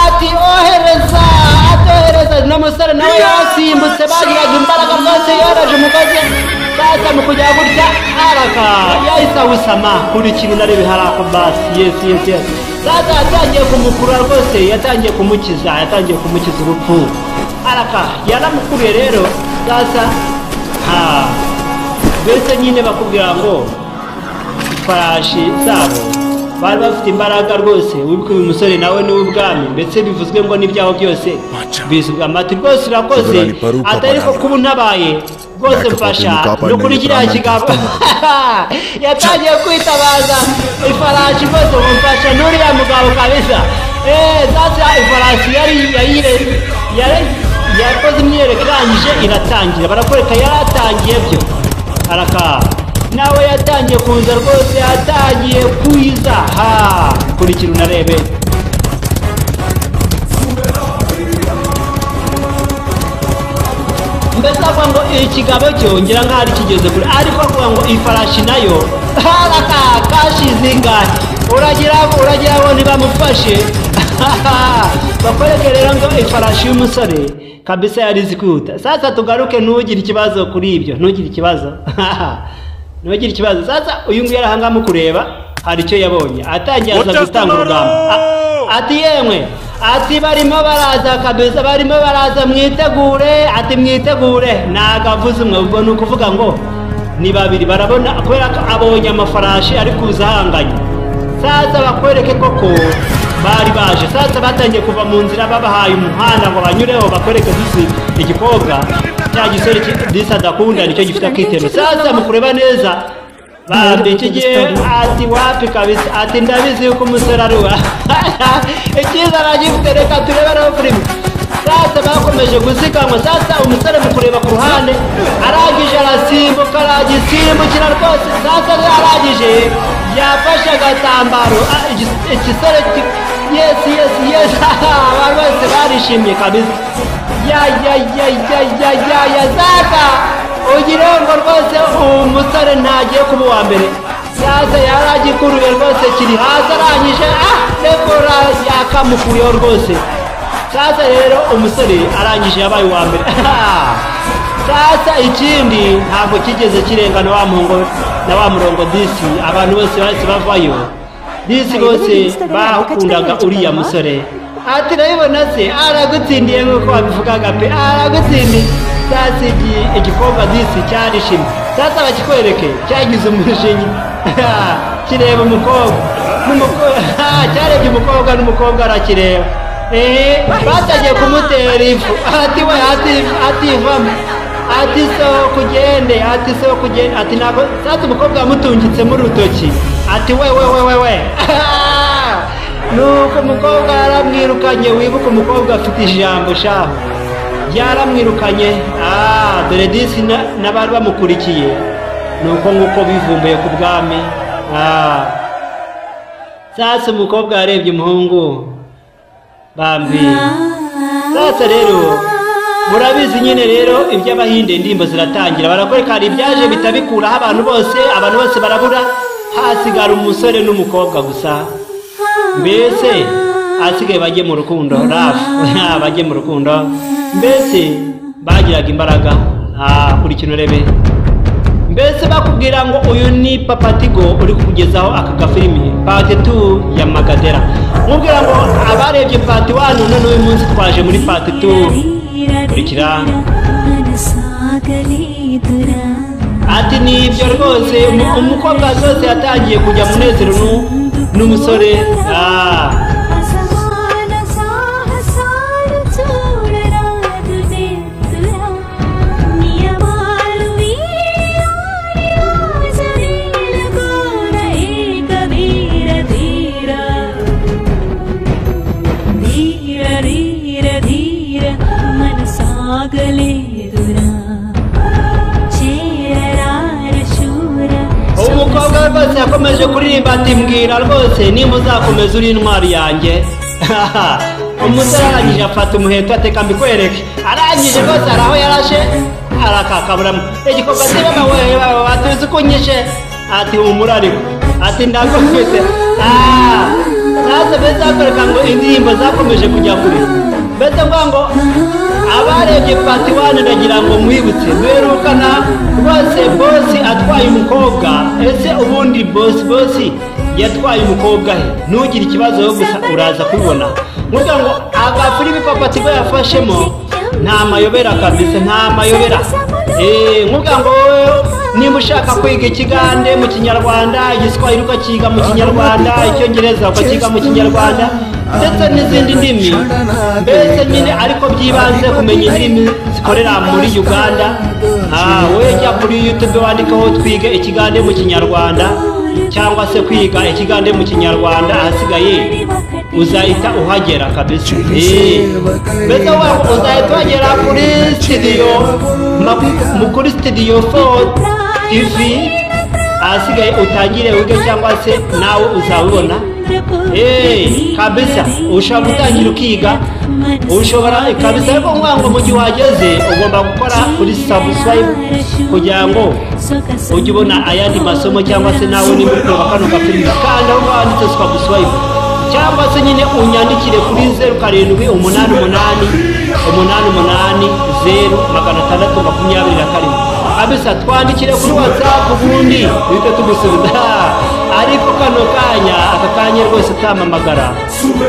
Ati ohereza, atohereza. N'umusore nawe yasimbutse, bagiraga imbaraga rwose, yoroje umugozi. Sasa mu kujya gutya araka yahise awusama kuri kintu narebe harako basi. Yes yes yes. Sasa yatangiye kumukurura rwose, yatangiye kumukiza, yatangiye kumukiza urupfu. Araka yaramukuruye rero. Sasa mbese nyine bakubwira ngo ifarashi zabo bari bafite imbaraga rwose. Wibuke uyu musore nawe ni ubwami, ndetse bivuzwe ngo n'ibyaho byose bizubwa amati rwose. Urakoze atari ko kuba untabaye rwose, mfasha no kuri kiriya kigabo. Yatangiye kwitabaza ifarashi rwose, mumfasha n'uriya mugabo kabisa. Sasa ifarasi yari yakoze imyiyereko irangije iratangira, barakwereka yaratangiye byo araka nawe yatangiye kuza rwose, yatangiye kuiza. Ha, kurikira unarebe. Mbese avuga ngo ikigabo cyo ngira nkaho ari kigeze kure, ariko avuga ngo ifarashi nayo haraka kashize ingahe, uragira ngo ntibamufashe. Bakwereke rero ngo ifarashi y'umusore kabisa yari izi kwihuta. Sasa tugaruke, ntugire ikibazo kuri ibyo, ntugire ikibazo ntugire ikibazo. Sasa uyu nguyu arahanga mu kureba hari icyo yabonye, atangiye aza gutanga urugamba. Ati yemwe, ati barimo baraza kabisa, barimo baraza, mwitegure, ati mwitegure. Nagavuze umwe, ubwo ni ukuvuga ngo ni babiri barabona, kubera ko abonye amafarashi ari kuza ahanganye. Sasa bakwereke koko bari baje. Sasa batangiye kuva mu nzira, babahaye umuhanda ngo banyureho, bakwereke disi igikobwa cya gisore disi adakunda nicyo gifite akitero. Sasa mu kureba neza bambi iki gihe ati wapi kabisa, ati ndabizi yuko umusore ari uwa icyiza aragifite, reka turebe naho filime. Sasa bakomeje gusiganwa. Sasa umusore mu kureba ku ruhande arangije arasimbuka, aragisimbukira rwose. Sasa arangije yafashe agatambaro igisore yes yes yes, abantu bose barishimye kabisa. Ya ya ya ya ya ya ya, sasa ugira ngo rwose umusore ntagiye kuba uwa mbere. Sasa yaragikuruye rwose kiri hasi, arangije rekora yakamukuyeho rwose. Sasa rero umusore arangije yabaye uwa mbere. Sasa ikindi ntabwo kigeze kirengana wa muhungu na wa murongo disi, abantu bose bahise bavayo. Disi bose bakundaga uriya musore. Ati urabibona se aragutsindiye nk'uko wabivugaga pe, aragutsindiye. Sasa igikobwa disi cyarishimye. Sasa bakikwereke cyagize umujinya kireba umukobwa cyarebye umukobwa n'umukobwa arakireba. Batangiye kumutera ifu, ati we, ativamo, ati sohoka ugende, ati sohoka ugende, ati ntabwo. Sasa umukobwa yamutungitsemo urutoki, ati we we we we we. Nuko umukobwa yaramwirukanye. Wibuke umukobwa afite ijambo shaho, yaramwirukanye. Dore disi n'abari bamukurikiye nuko nguko bivumbuye ku bwami. Sasa umukobwa yarebye umuhungu bambi. Sasa rero murabizi nyine rero iby'abahinde, indirimbo ziratangira, barakwereka hari ibyaje bitabikuraho abantu bose barabura, hasigara umusore n'umukobwa gusa. Mbese asigaye bajye mu rukundo rafu bajye mu rukundo, mbese bagiraga imbaraga. Kuri kino rebe mbese bakubwira ngo uyu ni Papatigo uri kukugezaho aka gafilimi part 2 ya Magadera. Mubwira ngo abarebye part 1 none uyu munsi twaje muri part 2. Kurikira. Ati nibyo rwose umukobwa rwose yatangiye kujya munezero n'umusore. Umukobwa rwose yakomeje kuririmba ati mbwira rwose nimba uzakomeza uri intwari yanjye. Umusore arangije afata umuheto ateka mbikwereke, arangije rwose araho yarashe arakakaburamo igikorwa ati mama we batuzi ko unyishe, ati humura ariko, ati ndagufite. Sasa mbese bakwereka ngo indirimbo zakomeje kujya kure. Mbese mvuga ngo abarebye part 1 ndagira ngo mwibutse mwerukana rwose bosi atwaye umukobwa. Ese ubundi bosi yatwaye umukobwa he? Ntugire ikibazo gusa uraza kubibona. Nkuvuga ngo agafilimi Papatigo yafashemo nta mayobera kabisa, nta mayobera. Nkuvuga ngo nimba ushaka kwiga ikigande mu Kinyarwanda, igiswahili ukakiga mu Kinyarwanda, icyongereza ukakiga mu Kinyarwanda, ndetse n'izindi ndimi, mbese nyine ariko byibanze kumenya indimi zikorera muri Uganda. Wowe jya kuri YouTube wandikaho twige ikigande mu Kinyarwanda, Cyangwa se kwiga ikigande mu Kinyarwanda, ahasigaye uzahita uhagera kabisa. Mbese uzahita uhagera kuri studio, kuri Studio 4 TV, ahasigaye utangire wige cyangwa se nawe uzabibona. Kabisa ushobora gutangira ukiga, ushobora kabisa. Ariko ngo mu gihe uhageze ugomba gukora kuri subscribe kugira ngo ujye ubona ayandi masomo, cyangwa se nawe niba uri kureba kano gafilimi kanda aho handitse subscribe, cyangwa se nyine unyandikire kuri 0 7 8 8 8 0 627 kabisa. Twandikire kuri WhatsApp ubundi duhite tugusubiza. Ariko kano kanya, aka kanya rwose utamamagara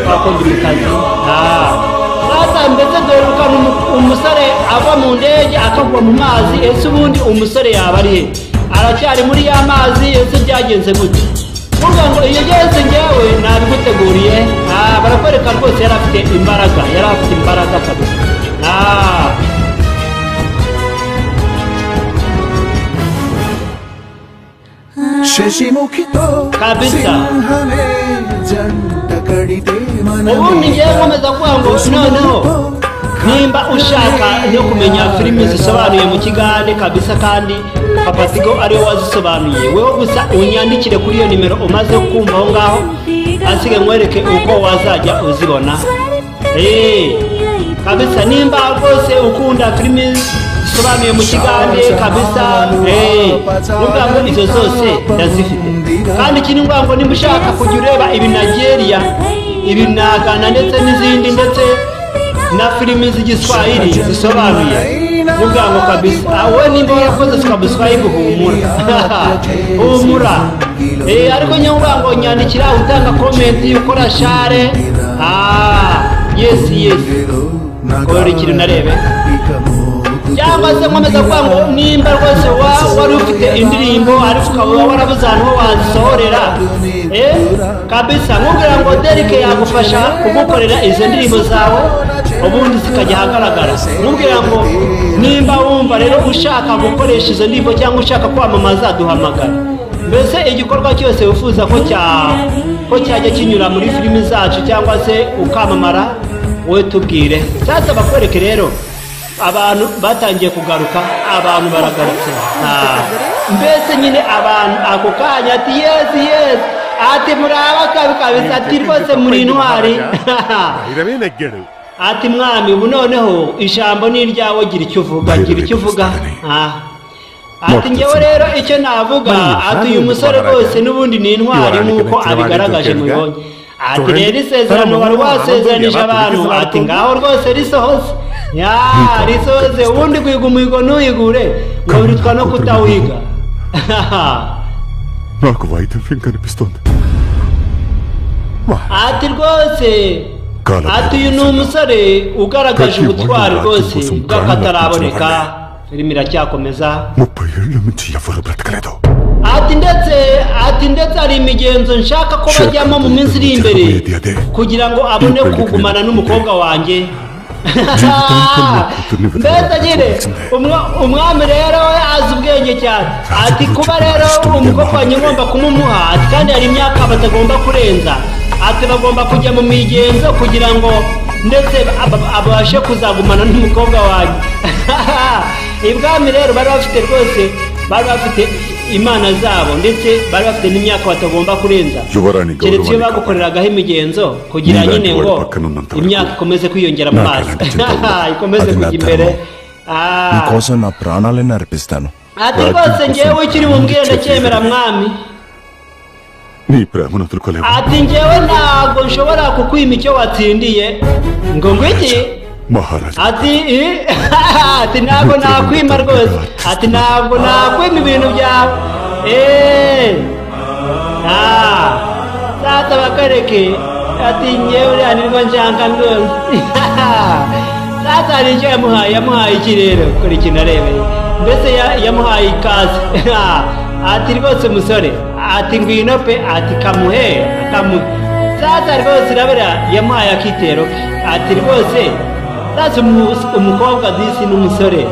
twakumva mu kazi. Sasa ndetse duherukana umusore ava mu ndege akagwa mu mazi. Ese ubundi umusore yaba ari he? Aracyari muri ya mazi? Ese byagenze gute? Kuvuga ngo iyo ugeze ngewe nabiguteguriye. Barakwereka rwose yari afite imbaraga, yari afite imbaraga kabisa. Kabisa ubundi ngewe nkomeza kuvuga ngo noneho nimba ushaka no kumenya filimi zisobanuye mu Kigande kabisa, kandi Papa Tigo ariwe wazisobanuye, wewe gusa unyandikire kuri iyo nimero umaze kumva aho ngaho, asigaye nkwereke uko wazajya uzibona. Kabisa nimba rwose ukunda filimi zisobanuye mu Kigande kabisa, nuvuga ngo izo zose ndazifite. Kandi ikindi nguvuga ngo nimba ushaka kujya ureba ibinageria, ibinagana ndetse n'izindi, ndetse na filimi z'igiswahili zisobanuye, nuvuga ngo kabisa wowe nimba warakoze subscribe humura humura. Ariko nyamvuga ngo nyandikira, utanga comment, ukora share. Yes yes, kora ikintu narebe. Cyangwa se nkomeza kuvuga ngo nimba rwose wari ufite indirimbo ariko ukaba warabuze ahantu ho wazisohorera, kabisa nkubwira ngo Derek yagufasha kugukorera izo ndirimbo zawe ubundi zikajya ahagaragara. Nkubwira ngo nimba wumva rero ushaka gukoresha izo ndirimbo cyangwa ushaka kwamamaza, duhamagara. Mbese igikorwa cyose wifuza ko cyajya kinyura muri filimi zacu cyangwa se ukamamara, wowe tubwire. Sasa bakwereke rero abantu batangiye kugaruka, abantu baragarutse. Mbese nyine abantu ako kanya ati yes yes, ati muraba kabisa, ati rwose muri intwari. Ati mwami ubu noneho ijambo ni iryawe, gira icyo uvuga, gira icyo uvuga. Ati ngewe rero icyo navuga, ati uyu musore rwose n'ubundi ni intwari nk'uko abigaragaje mubibonye. Ati rero isezerano wari wasezeranije abantu, ati ngaho rwose risohoze, risohoze. Ubundi guhiga umuhigo ntuhigure ngo birutwa no kutawiga. నాకు వైదవ్యం కనిపిస్తోంది. Ati rwose, ati uyu ni umusore ugaragaje ubutwari rwose bw'akataraboneka. Filimi iracyakomeza. 30 ఏళ్ల నుంచి ఎవరు బ్రతకలేదు. Ati ndetse hari imigenzo nshaka ko bajyamo mu minsi iri imbere kugira ngo abone kugumana n'umukobwa wanjye. Mbese nyine umwami rero we azi ubwenge cyane. Ati kuba rero umukobwa wanjye ngomba kumumuha, ati kandi hari imyaka batagomba kurenza, ati bagomba kujya mu migenzo kugira ngo ndetse abashe kuzagumana n'umukobwa wanjye. Ibwami rero bari bafite rwose, bari bafite imana zabo, ndetse bari bafite n'imyaka batagomba kurenza, keretse iyo bagukoreragaho imigenzo kugira nyine ngo imyaka ikomeze kwiyongera mu maso, ikomeze kujya imbere. నీకోసం నా ప్రాణాలైనా అర్పిస్తాను. Ati rwose ngewe icyo uri bumbwire ndacyemera mwami. నీ ప్రేమను వదులుకోలేవు. Ati ngewe ntabwo nshobora kukwima icyo watsindiye. Ngo ngwiki? మహారాజా Ati ati ntabwo nakwima rwose, ati ntabwo nakwima ibintu byawe. Sasa bakwereke ati ngewe uriya nirwo nshaka rwose. Sasa hari icyo yamuhaye, yamuhaye iki rero? Kora ikintu arebeye, mbese yamuhaye ikaze. Ati rwose musore, ati ngwino pe, ati kamuhe kamuhe. Sasa rwose irabera yamuhaye akitero ke. Ati rwose sasa umukobwa disi n'umusore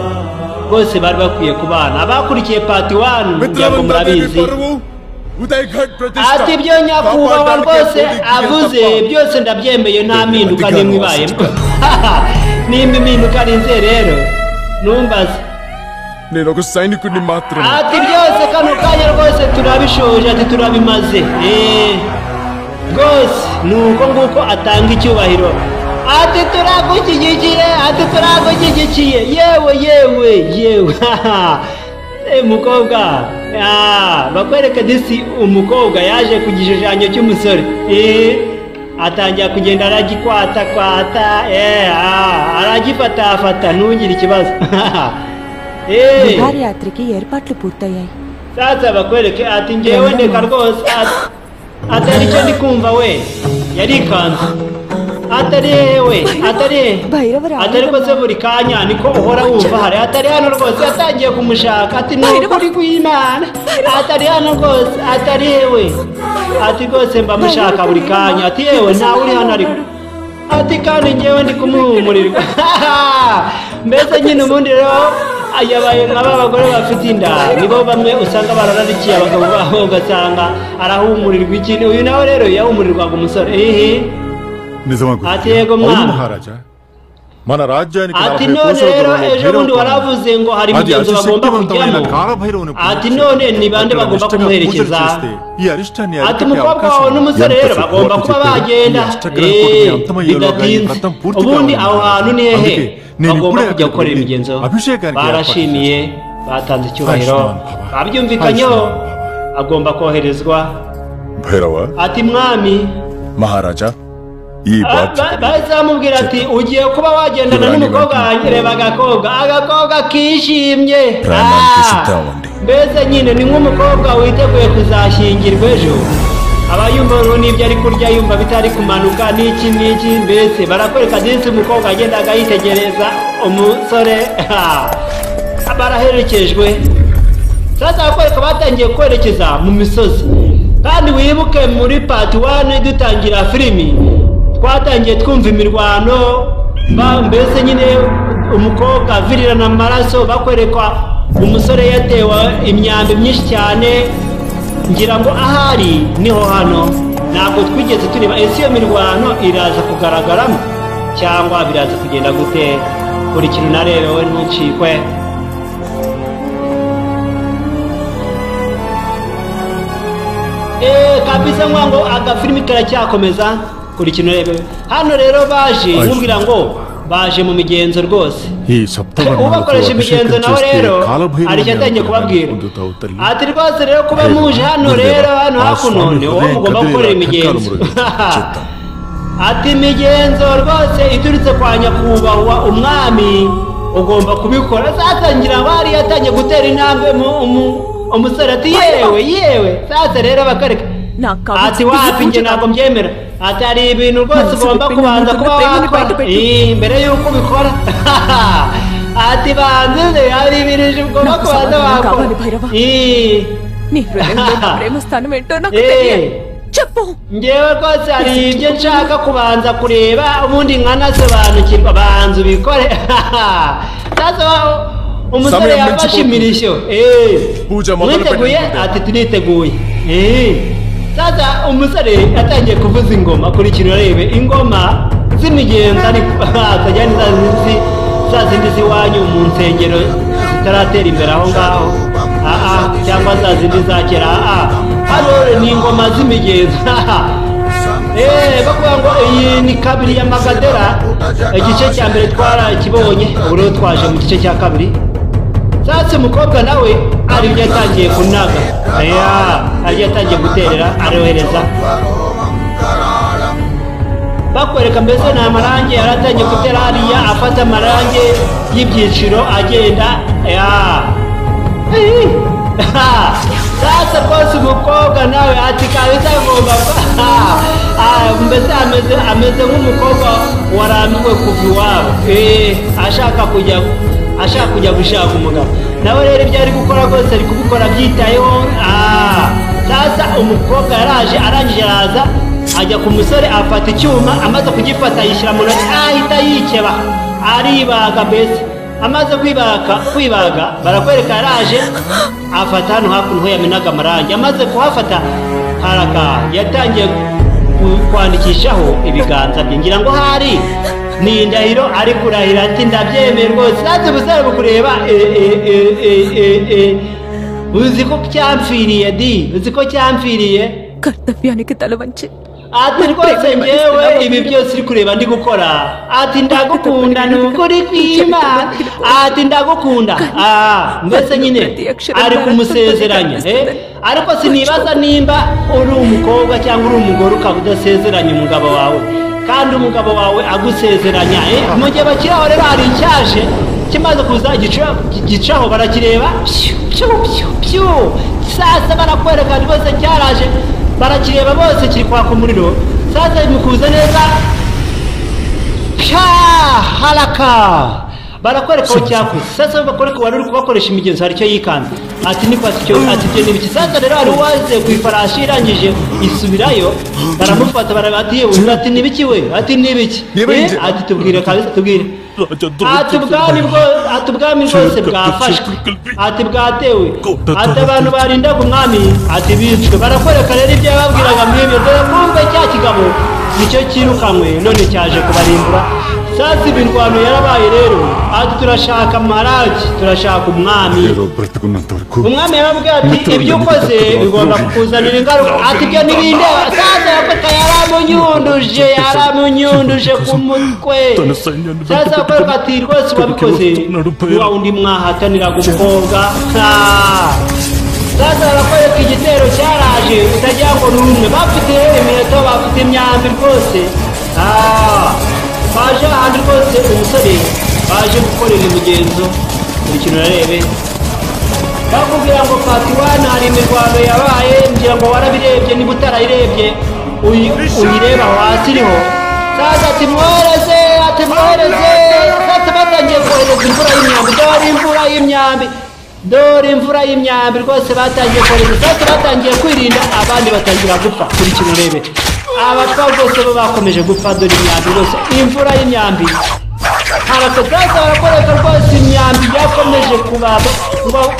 rwose bari bakwiye kubana. Abakurikiye part 1 ngira ngo murabizi. Udaygad ప్రతిష్ట Ati ibyo nyakubahwa rwose avuze byose ndabyemeye, nta mpinduka n'imwe ibayemo. Nimba impinduka ari nze rero numbaze. నేను ఒక సైనికుడిని మాత్రమే. Ati byose kano kanya rwose turabishoje, ati turabimaze. Rwose ni uko nguko atanga icyubahiro. Ati turagushyigikiye, ati turagushyigikiye, yewe yewe yewe. Mukobwa, bakwereka disi umukobwa yaje ku gishushanyo cy'umusore. Atangira kugenda aragikwatakwata, aragifatafata, ntugire ikibazo. విహారయాత్రకి ఏర్పాట్లు పూర్తయ్యాయి. Sasa bakwereke ati njyewe ndeka rwose, atari icyo ndi kumva we. Yarikanze, atari hewe, atari atari rwose buri kanya niko uhora wumva hari atari hano rwose. Yatangiye kumushaka, ati ni ukuri kw'Imana, atari hano rwose, atari hewe, ati rwose mbamushaka buri kanya, ati yewe ntawe uri hano ariko, ati kandi njyewe ndi kumuhumurirwa. Mbese nyine ubundi rero yabaye nk'aba bagore bafite inda, nibo bamwe usanga barararikiye abagabo babo, ugasanga arahumurirwa iki. Uyu nawe rero yahumurirwaga umusore. నిజమా? Ati yego అవును mwana. మహారాజా, మన రాజ్యానికి Ati 40 none కోసల rero దూరంలో ejo bundi Bhairava waravuze ngo hari అది imigenzo అతి bagomba శక్తివంతమైన kujyamo. కాలభైరవుని Ati పూజించి none ni bande అక్కడ bagomba నిష్టగా పూజలు kumuherekeza? చేస్తే ఈ అరిష్టాన్ని Ati అరికట్టే umukobwa అవకాశం wawe ఉంది. n'umusore ఎంత rero bagomba శుభవార్త kuba చెప్పారు. ఈ bagenda. అష్టగ్రహ కూటమి అంతమయ్యేలోగా ఈ Bidatinze. వ్రతం పూర్తి Ubundi కావాలి aho hantu ni hehe అందుకే నేను bagomba ఇప్పుడే kujya అక్కడికి gukorera వెళ్ళి imigenzo? అభిషేకానికి ఏర్పాటు Barashimiye, batanze icyubahiro, Ayushman Bhava. babyumvikanyeho, Ayushman agomba koherezwa. Bhairava, Ati mwami, మహారాజా, ఈ బాధ్యత bahise bamubwira ati ugiye kuba wagendana Ibrahim n'umukobwa Ibrahim. wanjye. Reba agakobwa, agakobwa kishimye. ప్రయాణానికి సిద్ధం అవ్వండి. Mbese nyine ni nk'umukobwa witeguye kuzashyingirwa ejo, aba yumva noneho n'ibyo ari kurya yumva bitari kumanuka n'iki n'iki. Mbese barakwereka disi umukobwa agendaga yitegereza umusore. Baraherekejwe. Sasa bakwereka batangiye kwerekeza mu misozi. Kandi wibuke muri part 1 dutangira filimi twatangiye twumva imirwano, mbese nyine umukobwa avirirana amaraso, bakwereka umusore yatewe imyambi myinshi cyane. Ngira ngo ahari niho hano ntabwo twigeze tureba ese iyo mirwano iraza kugaragaramo cyangwa biraza kugenda gute. Buri kintu narebewe ntucikwe. Kabisa ngo agafilimi karacyakomeza, kuri kintu narebewe hano rero baje nkubwira ngo baje mu migenzo rwose. ఈ సప్తవర్ణాలతో Ubakoresha imigenzo అభిషేకం nawe చేస్తే rero hari కాలభైరవుని icyo atangiye అనుగ్రహాన్ని kubabwira. పొందుతావు తల్లి. Ati rwose rero kuba muje hano rero hano ఆ hakuno స్వామి ni wowe హృదయం mugomba gukorera కదిలేలా imigenzo. ఠంకాలు మ్రోగించు. చిత్తం. Ati imigenzo rwose iturutse kwa nyakubahwa umwami ugomba kubikora. Sasa ngira ngo hari yatangiye gutera intambwe umusore ati yewe yewe. Sasa rero bakareka నాకు ati కావాల్సింది wapi పూజ njye కాదు. ntabwo mbyemera. Ati hari ibintu rwose మనసు ugomba విప్పిన kubanza అనుకున్న kuba ప్రేమని wakora బయటపెట్టు. Mbere y'uko ubikora. Ati banze hari ibintu ugomba నాకు kubanza సమాధానం wakora. కావాలి భైరవ. నీ హృదయంలో నా ప్రేమ స్థానం ఏంటో నాకు తెలియాలి. చెప్పు. Njyewe rwose hari ibyo nshaka kubanza kureba ubundi nkanasobanukirwa, banza ubikore. Sasa umusore సమయం yafashe మించిపోతుంది. imirishyo. పూజ మొదలు Mwiteguye? పెట్టండి. Ati turiteguye. Sasa umusore yatangiye kuvuza ingoma, kurikira urebe ingoma z'imigenzo ariko atajya ni za zindi z'iwanyu mu nsengero zitaratera imbere aho ngaho, cyangwa za zindi za kera. Hano ni ingoma z'imigenzo. Bakuvuga ngo iyi ni kabiri ya Magadera, igice cya mbere twarakibonye, ubu rero twaje mu gice cya kabiri. Sasa umukobwa nawe hari ibyo yatangiye kunaga, hari ibyo yatangiye guterera arohereza. Bakwereka mbese ni amarangi yaratangiye gutera hariya, afata amarangi y'ibyiciro agenda. Sasa rwose umukobwa nawe ati kabisa agomba mbese ameze nk'umukobwa warambiwe kuva iwabo, ashaka kujya gushaka umugabo. Nawe rero ibyo ari gukora rwose ari kubikora abyitayeho. Sasa umukobwa yaraje arangije araza ajya ku musore afata icyuma, amaze kugifata yishyira mu ntoki ahita yikeba aribaga mbese. Amaze kwibaga barakwereka yaraje afata hano hakuno ho yamenaga amarangi. Amaze kuhafata haraka yatangiye kwandikishaho ibiganza bye, ngira ngo hari ni indahiro ari kurahira ati ndabyemeye rwose. Sasa ubusare bukureba uzi ko cyamfiriye di, uzi ko cyamfiriye. కర్తవ్యానికి తల వంచి Ati rwose ngewe ibi byose uri kureba ndi gukora, ati ndagukunda ni ukuri kw'Imana, ati ndagukunda. Mbese nyine ari kumusezeranya, ariko sinibaza nimba uri umukobwa cyangwa uri umugore ukaba udasezeranya umugabo wawe kandi umugabo wawe agusezeranya. Mu gihe bakiraho rero hari icyaje kimaze kuza gicaho barakireba pyu pyu pyu. Sasa barakwereka rwose cyaraje barakireba bose kiri kwaka umuriro. Sasa mukuza neza pya haraka barakwereka aho cyakuze. Sasa bakwereka wari uri kubakoresha imigenzo hari icyo yikanze ati ni kwasi icyo ati ibyo ni ibiki. Sasa rero hari uwaze ku ifarashi irangije isubirayo baramufata barabati yewe ati ni ibiki we, ati ni ibiki, ati tubwire kabisa tubwire. Ati ubwami bwose bwafashwe, ati bwatewe, ati abantu barindaga umwami ati bicwe. Barakwereka rero ibyo yababwiraga muri ibyo, dore kumbe cya kigabo nicyo cyirukanywe none cyaje kubarimbura. Sasa imirwano yarabaye rero, ati turashaka Maharaj, turashaka umwami. Umwami yarababwiye ati ibyo ukoze bigomba kukuzanira ingaruka, ati ibyo ntibindeba. Sasa yakweka yaramunyunduje, yaramunyunduje ku mutwe. Sasa bakwereka ati rwose wabikoze wa undi mwahataniraga umukobwa. Sasa barakwereka igitero cyaraje utagira ngo ni umwe, bafite imiheto, bafite imyambi rwose. Baje ahandi rwose umusore baje gukorera imigenzo buri kintu urarebe. Bakubwira ngo part 1 hari imirwano yabaye, ngira ngo warabirebye, niba utarayirebye uyireba aho hasi iriho. Sasa ati mwohereze, ati mwohereze. Sasa batangiye kohereza imvura y'imyambi, dore imvura y'imyambi, dore imvura y'imyambi rwose batangiye kohereza. Sasa batangiye kwirinda, abandi batangira gupfa. Kuri kintu urebe abatwa rwose bo bakomeje gupfa, dore imyambi rwose, imvura y'imyambi. Haraka sasa barakwereka rwose imyambi yakomeje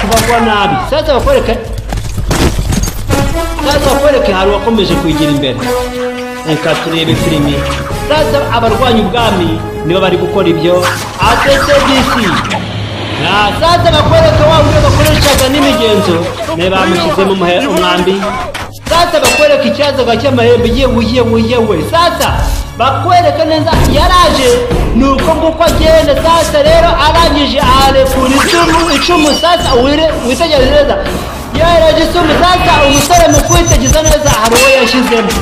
kubagwa nabi. Sasa bakwereka, sasa bakwereka hari uwakomeje kwigira imbere. Reka turebe filimi. Sasa abarwanya ubwami nibo bari gukora ibyo ATCDC. Sasa bakwereka wa wundi bakoreshaga n'imigenzo ne bamushyizemo umwambi. Sasa bakwereka icyazaga cy'amahembe yewe yewe yewe. Sasa bakwereka neza yaraje nuko nguko agenda. Sasa rero arangije arekura icumu. Sasa witegereze neza yaraje icumu. Sasa umusore mu kwitegereza neza hari uwo yashyizemo.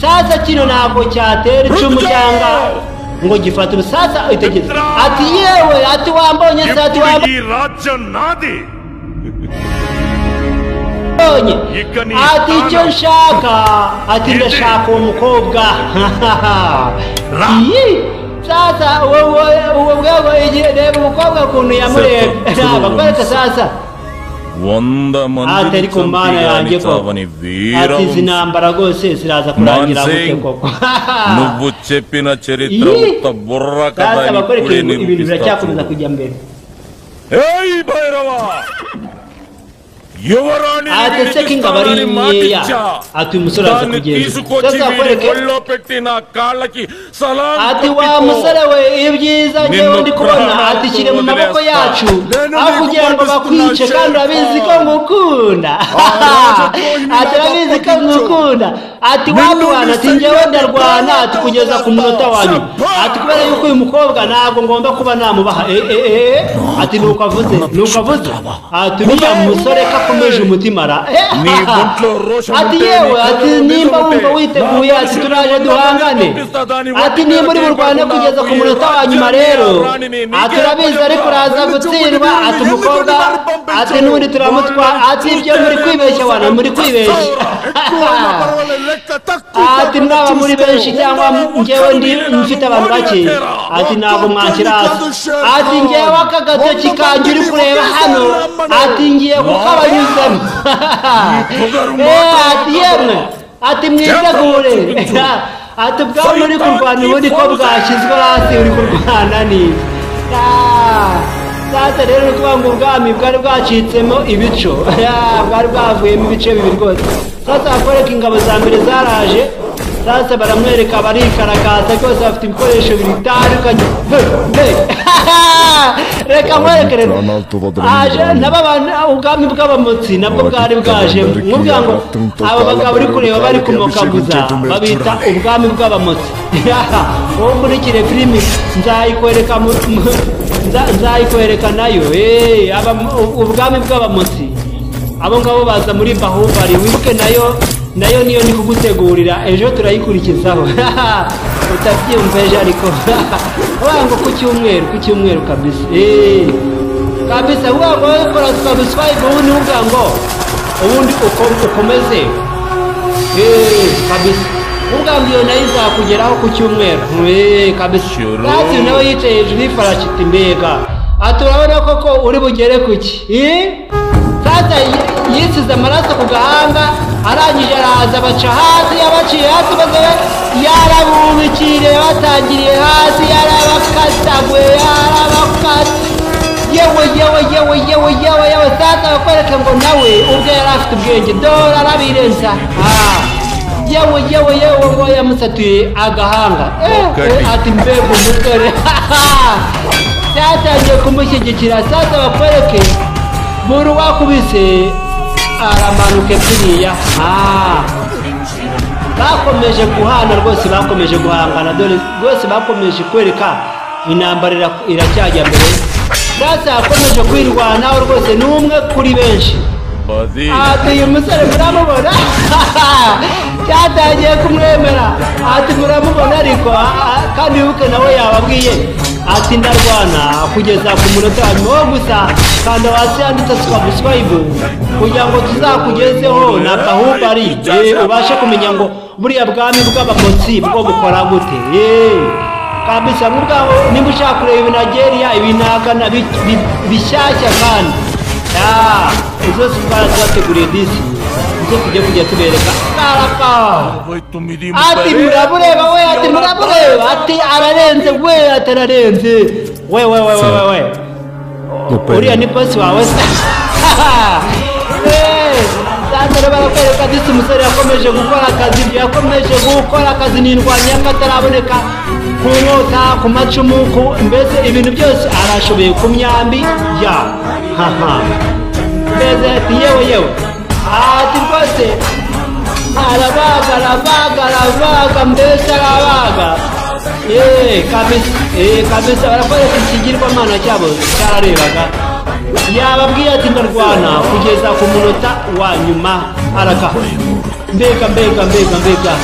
Sasa kino ntabwo cyatera icumu cyangwa ngo gifate. Sasa witegereze ati yewe, ati wambonye se, ati wambonye, ati icyo nshaka, ati ndashaka uwo mukobwa. Sasa uwo bwego reba umukobwa ukuntu yamureba. Bakwereka sasa ati ariko Mana yanjye koko, ati izi ntambara rwose ziraza kurangira gute koko. Sasa bakwereka ibintu biracyakomeza kujya mbere. Ati se ko ingabo ari nkeya, ati uyu musore aza kugenda. Sasa bakwereke ati wa musore we ibyiza ngewe ndi kubona, ati shyire mu maboko yacu aho kugira ngo bakwice, kandi urabizi ko ngukunda. Ati urabizi ko ngukunda. Ati wabwana, ati ngewe ndarwana, ati kugeza ku munota wa nyuma, ati kubera yuko uyu mukobwa ntabwo ngomba kuba namubaha. Ati nuko avuze, nuko avuze. Ati uriya musore akomeje umutima ra. Ati yewe, ati nimba wumva witeguye, ati turaje duhangane, ati nimba uri burwane kugeza ku munota wa nyuma rero, ati urabizi ariko uraza gutsindwa, ati umukobwa, ati n'ubundi turamutwa, ati ibyo muri kwibeshya wana, muri kwibeshya. Ati mwaba muri benshi cyangwa ngewe ndi mfite abantu bake, ati ntabwo mwanshyira hasi, ati ngewe aka gatoki kanjye uri kureba hano, ati ngiye kukabanyuzamo. Ati yemwe, ati mwitegure. Ati ubwami uri kurwana ubundi ko bwashyizwe hasi, uri kurwana neza. Sasa rero ni ukuvuga ngo ubwami bwari bwacitsemo ibico, bwari bwavuyemo ibice bibiri rwose. Sasa bakwereka ingabo za mbere zaraje. Sasa baramwereka barikarakasa rwose, bafite ibikoresho bitandukanye. Reka nkwereke rero, aje nabo ubwami bw'abamotsi nabwo bwari bwaje. Nkubwira ngo aba bagabo uri kureba bari kumokaguza babita ubwami bw'abamotsi. Wowe ukurikire filimi nzayikwereka, nzayikwereka nayo. Ubwami bw'abamotsi abo ngabo baza muri Bahubali, wibuke nayo nayo niyo ndi kugutegurira ejo turayikurikizaho. Utabyumva ejo ariko ngo ku cyumweru kabisa. Kabisa ngo kora subscribe ubundi uvuga ngo ubundi ukomeze. Kabisa uvuga ngo iyo nayo izakugeraho ku cyumweru. Kabisa kandi nawe yicaye hejuru y'ifarashi mbega aturabona koko uri bugere kuki. Sasa yisize amaraso ku gahanga, arangije araza baca hasi, yabaciye hasi bazabe yarabubikiriye, batangiriye hasi, yarabakataguye, yarabakata. Yewe yewe yewe yewe yewe yewe. Sasa bakwereka ngo nawe ubwe yari afite ubwenge, dore arabirenza. Yewe yewe yewe ngo yamusatuye agahanga. Ati mbega umusore cyatangiye kumushyigikira. Sasa bakwereke buri wakubise aramanuke kuriya. Bakomeje guhana rwose, bakomeje guhangana, dore rwose bakomeje kwereka intambara iracyajya mbere. Sasa yakomeje kwirwanaho rwose, ni umwe kuri benshi. Ati uyu musore muramubona, cyatangiye kumwemera. Ati muramubona ariko kandi wibuke nawe yababwiye ati ndarwana kugeza ku munota wa nyuma. Wo gusa kanda hasi yanditse subscribe kugira ngo tuzakugezeho na Bahubali, ubashe kumenya ngo buriya bwami bw'abamotsi bwo bukora gute. Kabisa nk'ubwabo nimba ushaka kureba ibinageria ibinagana bishyashya kandi izo twarazibateguriye disi nizo tugiye kujya tubereka. Ati murabureba we, ati murabureba, ati ararenze we, ati ararenze we we we we we. Uriya ni bosi wawe se. Sasa rero barakwereka disi umusore yakomeje gukora akazi, yakomeje gukora akazi n'indwanya kataraboneka ku nkota, ku macumu, mbese ibintu byose arashoboye, ku myambi ya haha. Mbese ati yewe yewe, ati rwose arabaga arabaga arabaga, mbese arabaga. Kabisa kabisa barakwereka ikigirwamana cyabo cyararebaga. Yababwiye ati ndarwana kugeza ku munota wa nyuma. Araka mbega mbega mbega mbega.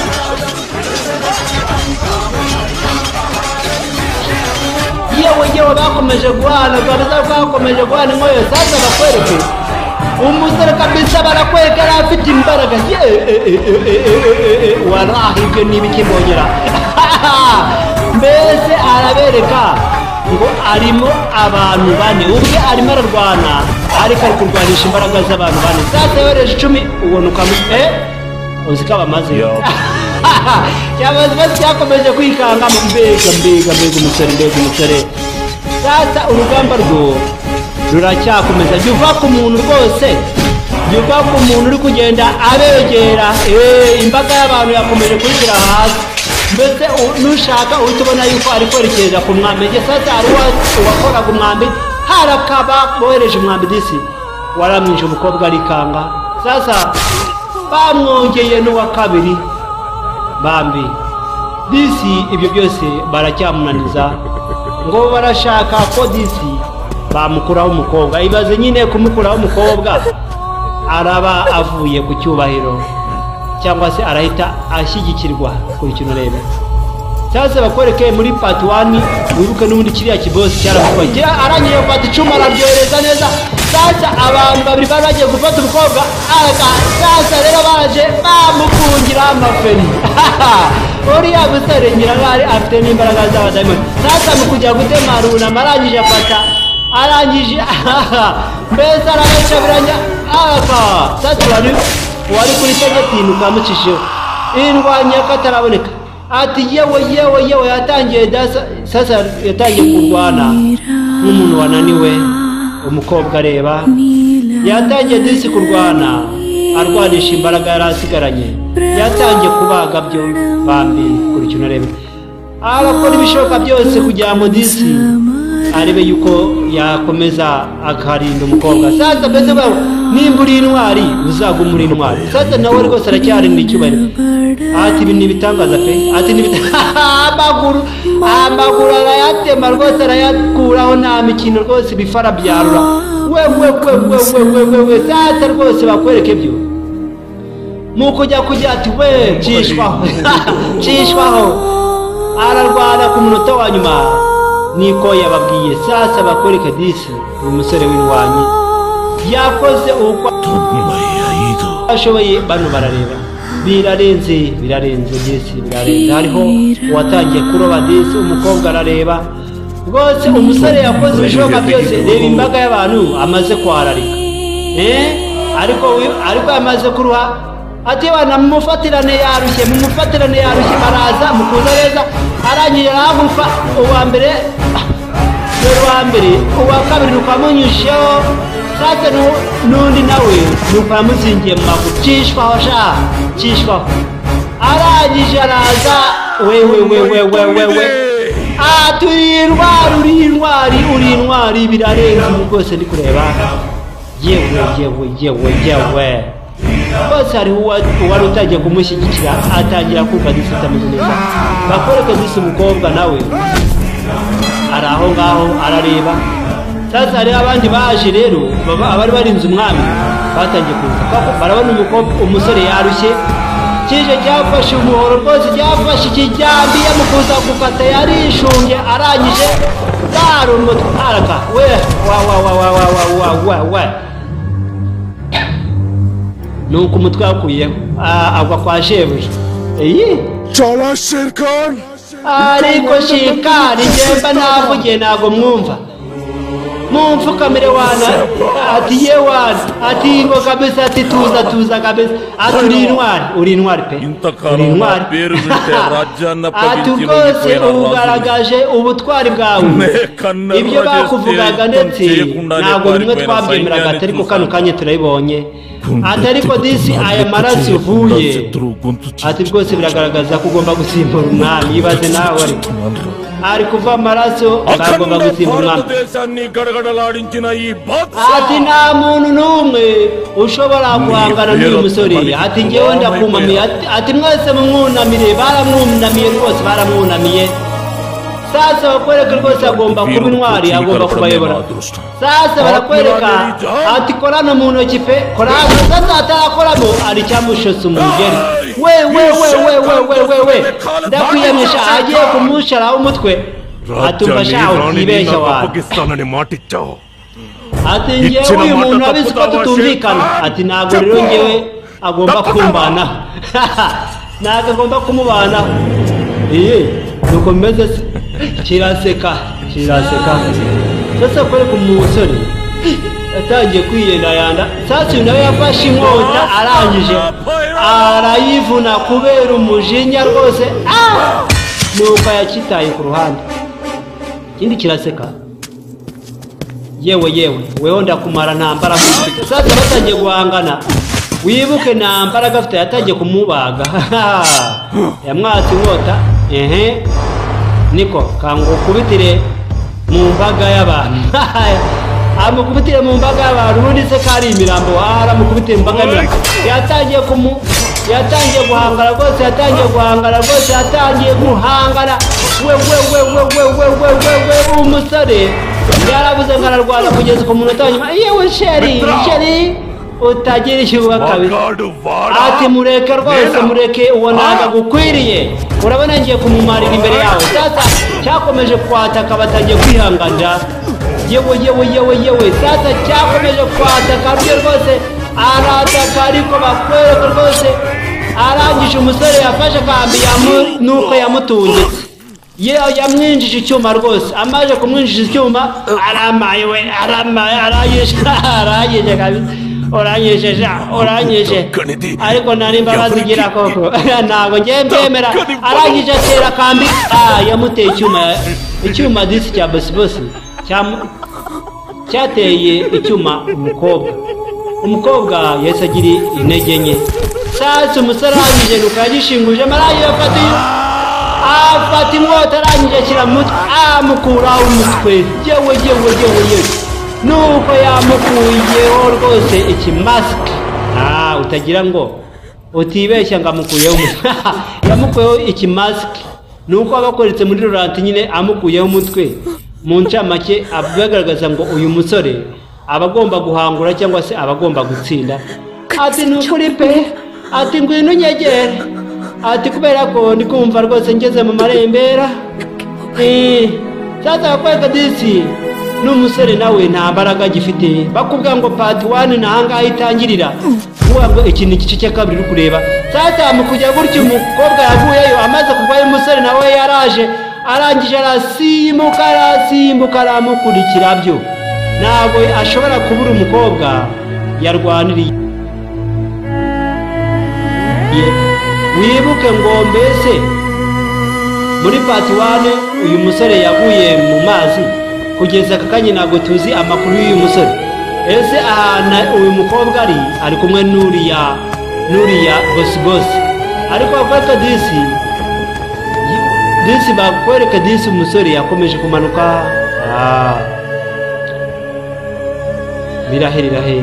Yewe yewe bakomeje guhana kabisa, bakomeje guhana inkoyo. Sasa bakwereke umusore kabisa, barakwereka yari afite imbaraga. Warahi ibyo ni ibiki mbongera. Mbese arabereka ngo arimo abantu bane, ubwe arimo ararwana ariko ari kurwanisha imbaraga z'abantu bane. Sasa yohereje 10 ubona ukamu uzi ko abamaze cyamaze cyakomeje kwikangamo. Mbega mbega mbega umusore, mbega umusore. Sasa urugamba rwo ruracyakomeza. Jya uva ku muntu rwose, jya uva ku muntu uri kugenda abegera. Imbaga y'abantu yakomeje kuyishyira hasi. Mbese nushaka uhita ubona yuko ari kwerekeza ku mwambi. Sasa hari uwakoraga umwambi, harakaba bohereje umwambi disi waramwije umukobwa arikanga. Sasa bamwongeye n'uwa kabiri bambi disi, ibyo byose baracyamunaniza ngo barashaka ko disi bamukuraho umukobwa. Ibaze nyine kumukuraho umukobwa, araba avuye ku cyubahiro cyangwa se arahita ashyigikirwa kuri kino rebe. Sasa bakwereke muri part 1, wibuke n'ubundi kiriya kibosi cyaramukoye, arangije gufata icumu araryohereza neza. Sasa abantu babiri bari bagiye gufata umukobwa, sasa rero baje bamukungira amaferi. Uriya musore ngira afite n'imbaraga z'abadayimoni. Sasa mu kujya gutema arunama, arangije afata, arangije mbese arabacabiranya aka. Sasa wari kuri tegeti ukamucishijeho indwanya kataraboneka. Ati yewe yewe yewe, yatangiye sasa yatangiye kurwana nk'umuntu wananiwe. Umukobwa areba yatangiye disi kurwana arwanisha imbaraga yari asigaranye, yatangiye kubaga byo bambi. Kurikina arebe arakora ibishoboka byose kugira ngo disi arebe yuko yakomeza akarinda umukobwa. Sasa mbese nimba uri intwari uzaguma uri intwari. Sasa nawe rwose aracyarinda icyubahiro. Ati ibi ni ibitangaza pe, ati ni amaguru amaguru arayatema rwose, arayakuraho nta mikino rwose, ibifara byarura we we we we we we we. Sasa rwose bakwereke byo nuko ujya kujya ati we cishwaho cishwaho. Ararwana ku munota wa nyuma niko yababwiye. Sasa bakwereke disi umusore w'indwanyi yakoze uko ashoboye. Bano barareba birarenze birarenze disi birarenze. Hariho uwatangiye kuroba disi, umukobwa arareba rwose umusore yakoze ibishoboka byose. Reba imbaga y'abantu amaze kwararika, ariko yamaze kuruha. Ati bana mumufatirane yarushye, mumufatirane yarushye. Baraza mukuza neza, arangije arahaguruka. Uwa mbere dore uwa mbere, uwa kabiri nuko amunyujeho. Sasa n'undi nawe nuko yamuzingiye mu maguru, cishwaho sha cishwaho. Arangije araza we we we we we we we, ati uri intwari, uri intwari, uri intwari, birarenze rwose ndi kureba. Yewe yewe yewe yewe rwose hariho uwari utangiye kumushyigikira atangira kumva disi itameze neza. Bakwereke disi umukobwa nawe ari aho ngaho arareba. Sasa hariho abandi baje rero abari barinze umwami batangiye kuza, barabona umukobwa umusore yarushye, kije cyafashe umuhoro rwose, cyafashe ikijyambiye mu kuza gukata, yarishumbye arangije dara umutwe araka we wa wa wa wa wa wa wa wa. Nuko umutwe yakuyeho agwa kwa shebuja. Iyi Chala Sher Khan, ariko Shekani njyemba navugiye ntago mwumva, mumfukamire wana. Ati ye wana, ati ngo kabisa, ati tuza tuza kabisa, ati uri intwari, uri intwari pe, uri intwari. Ati rwose ugaragaje ubutwari bwawe, ibyo bakuvugaga ndetse ntabwo bimwe twabyemeraga, ariko kano kanya turabibonye. Ati ariko disi aya maraso uvuye, ati rwose biragaragaza ko ugomba gusimbura umwami. Ibaze nawe ari kuva amaraso agomba gusimbura umwami. Ati nta muntu n'umwe ushobora guhangana n'uyu musore. Ati ngewe ndakumamiye, ati mwese mumwunamire. Baramwunamiye rwose, baramwunamiye. Sasa bakwereka rwose agomba kuba intwari, agomba kubayobora. Sasa barakwereka ati korana mu ntoki pe, korana. Sasa atarakoramo ari cyamushotse umugeri we we we we we we we we, ndakwiyamisha agiye kumusharaho umutwe. Atumva shaho utibeshya wawe. Ati ngewe uyu muntu abizi ko tutumvikana. Ati ntabwo rero ngewe agomba kumbanaho, ntabwo agomba kumubanaho. Iyi nuko bimeze se, kiraseka kiraseka. Sasa kwereka umusore yatangiye kwiyendayanda. Sasa uyu nawe yafashe inkota arangije arayivuna kubera umujinya rwose, nuko yakitaye ku ruhande. Ikindi kiraseka, yewe yewe weho ndakumara nta mbaraga ufite. Sasa batangiye guhangana, wibuke nta mbaraga afite, yatangiye kumubaga yamwatse inkota. Ehe niko kangukubitire mu mbaga y'abantu, amukubitire mu mbaga y'abantu. Ubundi se kari imirambo, aramukubitire mu mbaga y'imirambo. Yatangiye guhangana rwose, yatangiye guhangana rwose, yatangiye guhangana. We we we we we we we we we, umusore yarabuze ngo ararwana kugeza ku munota wa nyuma. Yewe sheri sheri utagira ishyuba kabisa. Ati mureke rwose, mureke uwo ntabwo agukwiriye, urabona ngiye kumumarira imbere yawe. Sasa cyakomeje kwataka, batangiye kwihanganira. Yewe yewe yewe yewe, sasa cyakomeje kwataka rwe rwose, arataka ariko bakwereka rwose. Arangije umusore yafashe akambi nuko yamutungitse, yamwinjije icyuma rwose. Amaze kumwinjiza icyuma aramaye we, aramaye, arayishe arayishe kabisa. Uranyishe sha, uranyishe, ariko nta n'imbabazi ugira koko. Ntabwo ngiye mbyemera. Arangije atera akambi, yamuteye icyuma, icyuma disi cya bosibosi cyateye icyuma umukobwa. Umukobwa yahise agira intege nke. Sasa umusore arangije nuko yagishinguje, arangije afata inkota, arangije ashyira mu mutwe, amukuraho umutwe. Yewe yewe yewe yewe, nuko yamukuyeho rwose ikimasike. Utagira ngo utibeshya ngo amukuyeho umutwe. Yamukuyeho ikimasike, nuko abakoretse muri ruranti nyine amukuyeho umutwe. Mu ncamake bagaragaza ngo uyu musore aba agomba guhangura cyangwa se aba agomba gutsinda. Ati ni ukuri pe, ati ngwino unyegere, ati kubera ko ndi kumva rwose ngeze mu marembera. Sasa bakwereka disi n'umusore nawe nta mbaraga agifite. Bakubwira ngo part 1 nahangaha itangirira, kuvuga ngo iki ni igice cya kabiri uri kureba. Sasa mu kujya gutyo umukobwa yavuyeyo, amaze kugwayo umusore nawe yaraje, arangije arasimbuka, arasimbuka, aramukurikira byo. Ntabwo ashobora kubura umukobwa yarwaniriye. Wibuke ngo mbese muri part 1 uyu musore yaguye mu mazi, kugeza aka kanya ntabwo tuzi amakuru y'uyu musore. Ese ahantu uyu mukobwa ari, ari kumwe n'uriya bosibosi. Ariko bakwereka disi, disi bakwereka disi umusore yakomeje kumanuka. Biraherera he?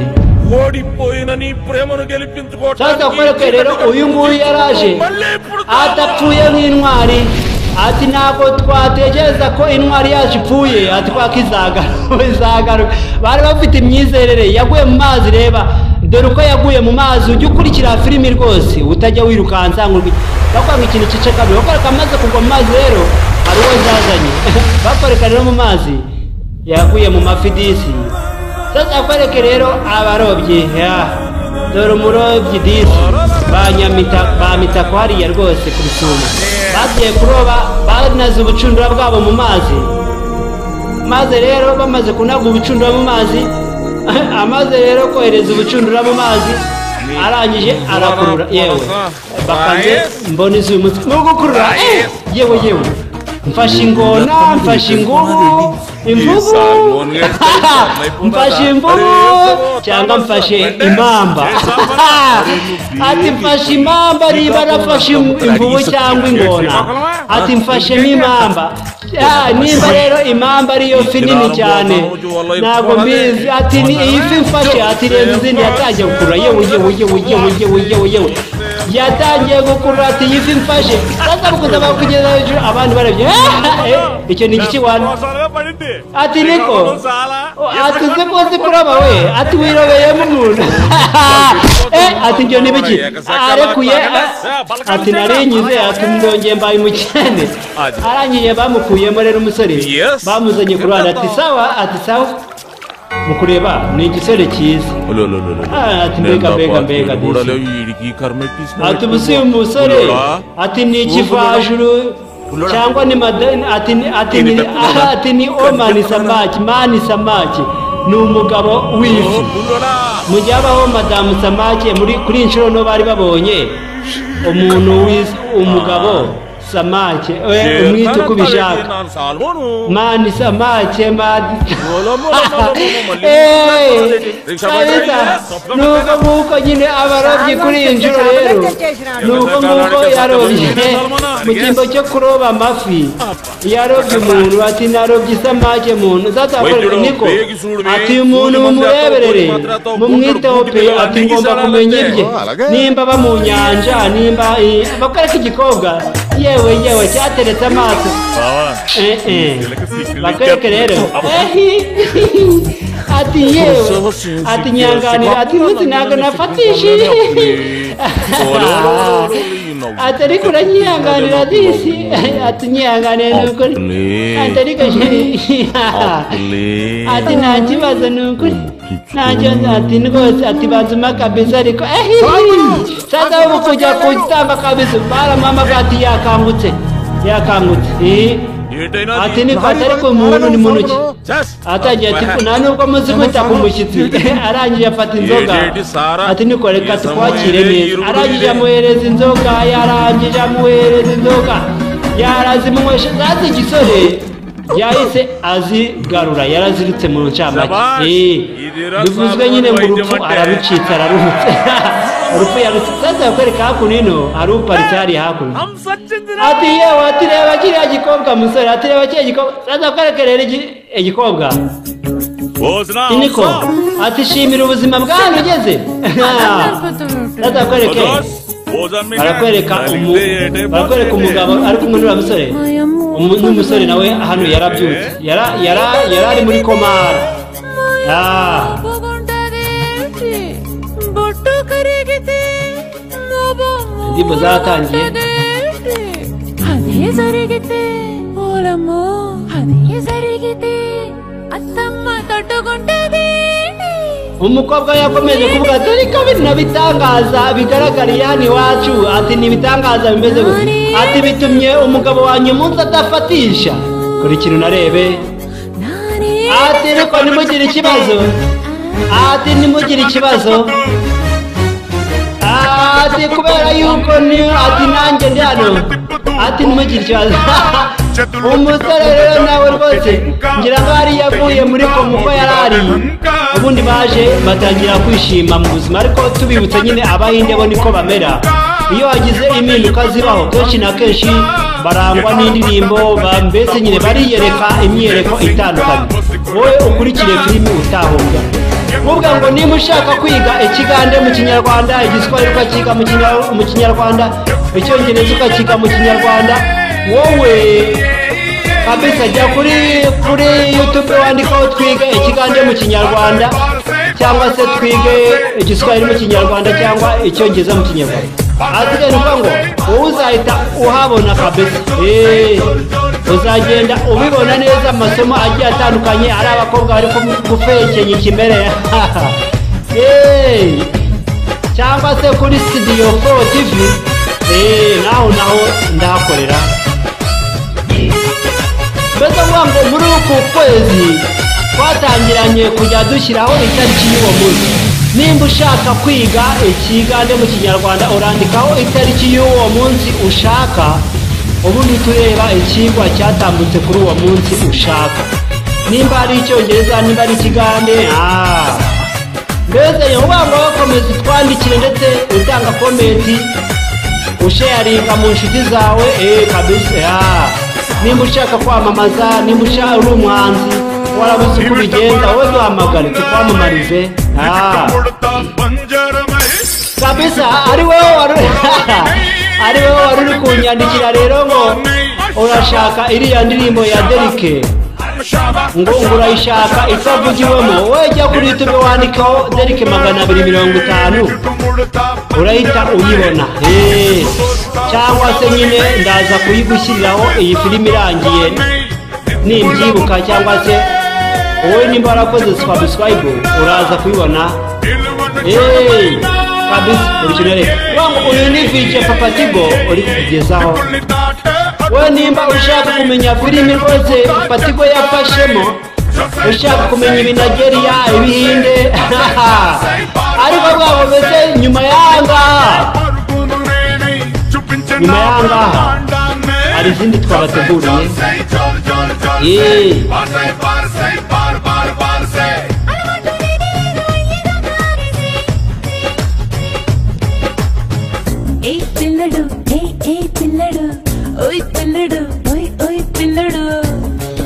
Sasa kwereka rero uyu nguyu yaraje atapfuye nk'intwari. Ati ntabwo twatekereza ko intwari yacu ipfuye, ati kwaka izagaruka. Bari bafite imyizerere. Yaguye mu mazi, reba dore uko yaguye mu mazi. Ujya ukurikira filimi rwose, utajya wirukansa ngo bakwanga ikintu cyica kabiri. Bakwereka amaze kugwa mu mazi rero hari uwo zazanye. Bakwereka rero mu mazi yaguye mu mafi disi. Sasa akwereke rero abarobyi, dore umurobyi disi ba ko hariya rwose ku bisumo bagiye kuroba, banaze ubucundura bwabo mu mazi. Maze rero bamaze kunaga ubucundura mu mazi, amaze rero kohereza ubucundura mu mazi, arangije arakurura. Yewe bakanze mbona izuyu mutwe no gukurura. Yewe yewe, mfashe ingona, mfashe ingubu, imvubu, mfashe imvubu cyangwa mfashe imamba. Ati mfashe imamba, niba nafashe imvubu cyangwa ingona, ati mfashe n'imamba. Nimba rero imamba ariyo fi nini cyane ntabwo mbizi. Ati iyi fi mfashe, ati renza izindi. Yatangiye gukurura. Yewe yewe yewe yewe yewe yewe yewe, yatangiye gukurura. Ati iyi fi mfashe. Sasa bukuza bakugeza hejuru, abandi barebye, icyo ni igiki wana? Ati niko, ati uzi ko uzi kuroba we, ati wirobeyemo umuntu. Ati ibyo ni biki? Arekuye, ati narinyize, ati ndongeye mbaye umukene. Arangije bamukuyemo rero umusore, bamuzanye ku ruhande. Ati sawa, ati sawa. Mu kureba ni igisore cyiza. Ati mbega mbega mbega disi. Ati ubu si umusore, ati ni ikivajuru cyangwa ni ati ni omani samaki, mani samaki ni umugabo w'ifi. Mu gihe habaho madamu samaki kuri inshuro no bari babonye umuntu umugabo samaki, umwite uko ubishaka, mani samaki madi. Nuko nguko nyine abarobyi kuri iyi nshuro rero, nuko nguko yarobye mu cyimbo cyo kuroba amafi, yarobye umuntu. Ati narobye isamake muntu. Niko ati uyu muntu mumureberere, mumwiteho pe, ati ngomba kumenya ibye, nimba aba mu nyanja, nimba bakwereka igikobwa. Yewe yewe cyateretse amaso. Bakwereke rero ati yewe, ati nyanganira, ati munsi ntabwo nafatishije, ati ariko uranyihanganira disi, ati nyihanganira ni ukuri, ati ariko ati nta kibazo ni ukuri, nta kibazo, ati rwose, ati banzuma kabisa. Ariko sasa ubu kujya kutamba kabisa, baramama ati yakangutse, yakangutse. Ati niko atari ku muntu ni muntu ki? Atangiye ati nta nubwo muzi kwita ku mushyitsi. Arangije afata inzoga. Ati niko reka tukwakire neza. Arangije amuhereza inzoga, yarangije amuhereza inzoga. Yarazimunywesha zazi igisore. Yahise azigarura, yaraziritse mu ncamake. Bivuzwe nyine ngo urupfu ararucitse, araruhutse. Urupfu yarutse. Sasa yakwereka hakuno ino hari uparitse hariya hakuno. Ati yewe, ati reba kiriya gikobwa musore, ati reba kiriya gikobwa. Sasa yakwereka rero igikobwa. Niko ati shimira ubuzima bwanyu ugeze. Sasa yakwereke barakwereka umugabo ari kumwe n'uriya musore. N'umusore nawe hano yarabyutse, yari ari muri komara. Indirimbo zaratangiye. Umukobwa yakomeje kuvuga ati ariko bino bitangaza bigaragariye hano iwacu, ati ni ibitangaza bimeze gusa, ati bitumye umugabo wanjye umunsi adafatisha. Kuri ikintu narebe, ati ariko ntimugire ikibazo, ati ntimugire ikibazo, ati kubera yuko ati nanjye ndi hano, ati ntimugire ikibazo. Umusore rero nawe rwose ngira ngo hari yavuye muri koma uko yari ari, ubundi baje batangira kwishima mu buzima. Ariko tubibutse nyine abahinde bo niko bamera, iyo hagize impinduka zibaho kenshi na kenshi barangwa n'indirimbo, mbese nyine bariyereka imyiyereko itandukanye. Wowe ukurikire filimi utahumbya. Kuvuga ngo niba ushaka kwiga ikigande mu Kinyarwanda, igiswahili ukakiga mu Kinyarwanda, icyongereza ukakiga mu Kinyarwanda, wowe kabisa jya kuri YouTube wandikaho twige ikigande mu Kinyarwanda, cyangwa se twige igiswahili mu Kinyarwanda cyangwa icyongereza mu Kinyarwanda. Asigaye ni ukuvuga ngo wowe uzahita uhabona kabisa, uzagenda ubibona neza amasomo agiye atandukanye, ari abakobwa bari gufekenya ikimere cyangwa se kuri Studio 4 TV, naho naho ndahakorera. Mbese ngo muri uku kwezi twatangiranye kujya dushyiraho itariki y'uwo munsi. Nimba ushaka kwiga ikigande mu Kinyarwanda urandikaho itariki y'uwo munsi ushaka, ubundi tureba ikigwa cyatambutse kuri uwo munsi ushaka. Nimba ari icyongereza, nimba ari ikigande, mbese uvuga ngo komeza utwandikire ndetse utanga komenti, usharinga mu nshuti zawe, kabisa. Nimba ushaka kwamamaza, nimba ushaka uri umuhanzi warabuze uko ubigenza, wowe duhamagare tukwamamarize. Kabisa ari wowe wari uri kunyandikira rero ngo urashaka iriya ndirimbo ya Derike, ngo urayishaka itavugiwemo, wowe jya kuri YouTube wandikaho Derike 250 urahita uyibona. Cyangwa se nyine ndaza kuyigushyiriraho iyi filimi irangiye nimbyibuka, cyangwa se wowe nimba warakoze subscribe uraza kuyibona. Kabisa urikinere. Wangu uyu ni VJ Papa Tigo uri kukugezaho. Wowe nimba ushaka kumenya filimi rwose Papa Tigo yafashemo, ushaka kumenya ibinageria, ibihinde, ariko bwabo mbese nyuma y'ahangaha, nyuma y'ahangaha hari izindi twabateguriye.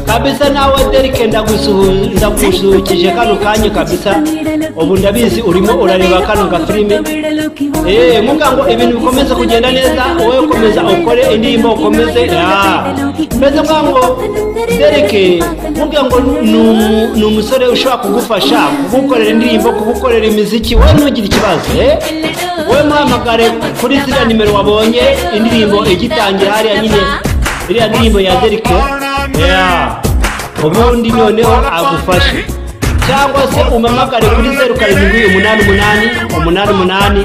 Kabisa nawe Derike ndagusuhukije kano kanya kabisa, ubu ndabizi urimo urareba kano gafilime. Nkuvuga ngo ibintu bikomeze kugenda neza, wowe ukomeza ukore indirimbo ukomeze. Mbese nkuvuga ngo Derike, nkuvuga ngo ni umusore ushobora kugufasha kugukorera indirimbo, kugukorera imiziki, wowe ntugire ikibazo. Wowe muhamagare kuri ziriya nimero wabonye indirimbo igitangira hariya nyine, iriya ndirimbo ya Derike. Ubundi noneho agufashe, cyangwa se umamagare kuri 0 7 8 8 8 8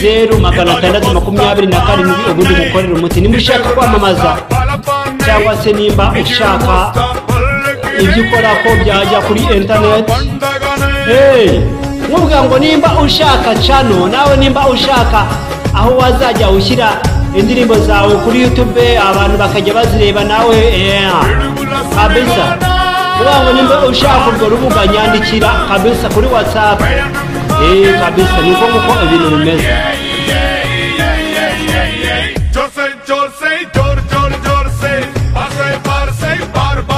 0 627, ubundi gukorera umuti. Nimba ushaka kwamamaza, Cyangwa se nimba ushaka ibyo ukora ko byajya kuri internet. Hey, nkubwira ngo nimba ushaka channel, nawe nimba ushaka aho wazajya ushyira indirimbo zawe kuri YouTube abantu bakajya bazireba nawe, kabisa. Kugira ngo nimba ushaka urwo rubuga nyandikira kabisa kuri WhatsApp. Kabisa niko nguko ibintu bimeze.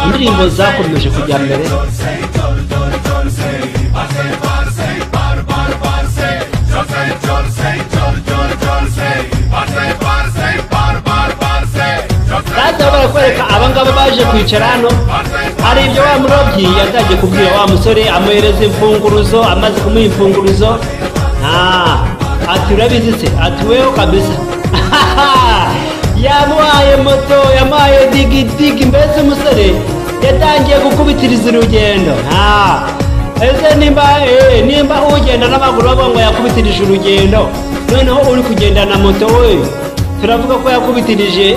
Indirimbo zakomeje kujya mbere. Sasa barakwereka abangaba baje kwicara hano, hari ibyo wa murobyi yatangiye kubwira wa musore, amuhereza imfunguruzo. Amaze kumuha imfunguruzo, ati urabizi se, ati weho kabisa. Yamuhaye moto, yamuhaye digidigi, mbese umusore yatangiye gukubitiriza urugendo. Ese nimba ugenda n'amaguru bavuga ngo yakubitirije urugendo, noneho uri kugenda na moto we turavuga ko yakubitirije.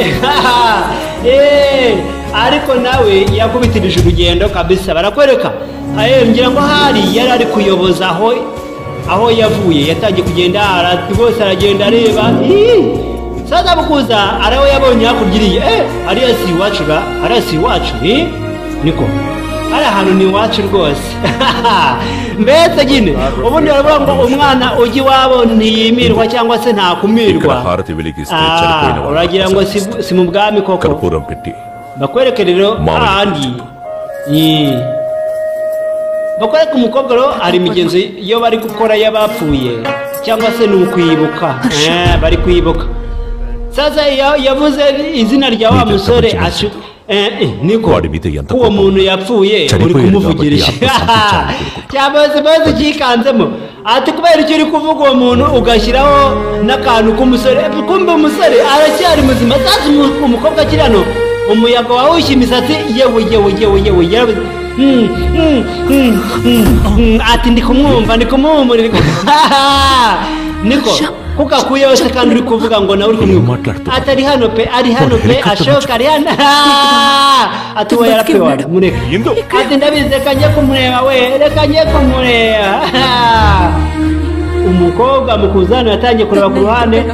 Ariko nawe yakubitirije urugendo kabisa. Barakwereka ngira ngo hari yari ari kuyoboza aho yavuye, yatangiye kugenda rwose aragenda areba. Sasa bukuza arawe yabonye hakugiriye, hariya si iwacu ra, hariya si iwacu, niko hari ahantu ni iwacu rwose. Mbese nyine ubundi baravuga ngo umwana ujya iwabo ntiyimirwa cyangwa se ntakumirwa. Uragira ngo si mu bwami koko. Bakwereke rero ahandi bakwereka umukobwa rero hari imigenzo iyo bari gukora y'abapfuye cyangwa se ni ukwibuka, bari kwibuka. Sasa yavuze izina rya wa musore niko uwo muntu yapfuye uri kumuvugirisha cyangwa se maze cyikanzemo, ati kubera icyo uri kuvuga uwo muntu ugashyiraho n'akantu k'umusore, kumbe umusore aracyari muzima. Sasa umukobwa akiri hano umuyaga wahushye imisatsi, yewe yewe yewe yewe yarabuze. Ati ndi kumwumva, ndi kumuhumurira. Niko kukakuyeho se kandi uri kuvuga ngo nawe uri kumwibuka. Ati ari hano pe, ari hano pe, ashoka ari hano. Ati we yarapfe wa mureke. Ati ndabizi reka njye kumureba we, reka njye kumureba. Umukobwa mukuzana yatangiye kureba ku ruhande.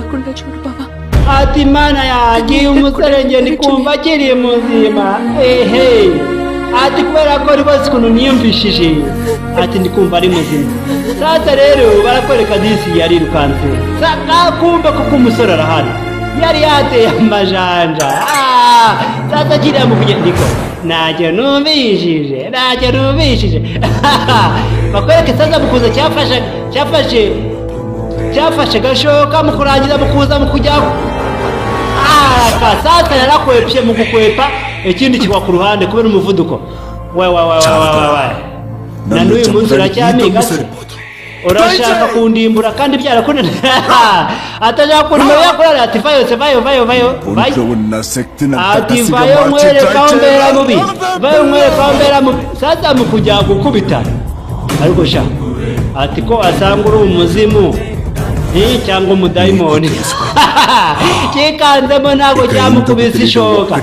Ati mana yanjye umusore njye ndi kumva akiri muzima. Ehe. Ati kubera ko rwose ukuntu niyumvishije, ati ndi kumva ari muzima. Sasa rero barakwereka disi yarirukanse. Kumbe kuko umusore arahari yari yateye amajanja. Sasa kiriya mu kugenda niko ntacyo numvishije, ntacyo numvishije. Bakwereke sasa mukuza cyafashe gashoka mu kurangiza mukuza mu kujya. Sasa yarakwepye mu gukwepa ikindi kigwa ku ruhande kubera umuvuduko. We we we we we na n'uyu munsi uracyamiga se, urashaka kundimbura kandi byarakunaniye. Atajya kundimbura yakorera ati vayo se vayo vayo vayo ati vayo mwereka aho mbera mubi, vayo mwereka aho mbera mubi. Sasa mu kujya gukubita ariko sha ati ko asanga uri umuzimu cyangwa umudayimoni cyikanzemo ntabwo cyamukubise ishoka.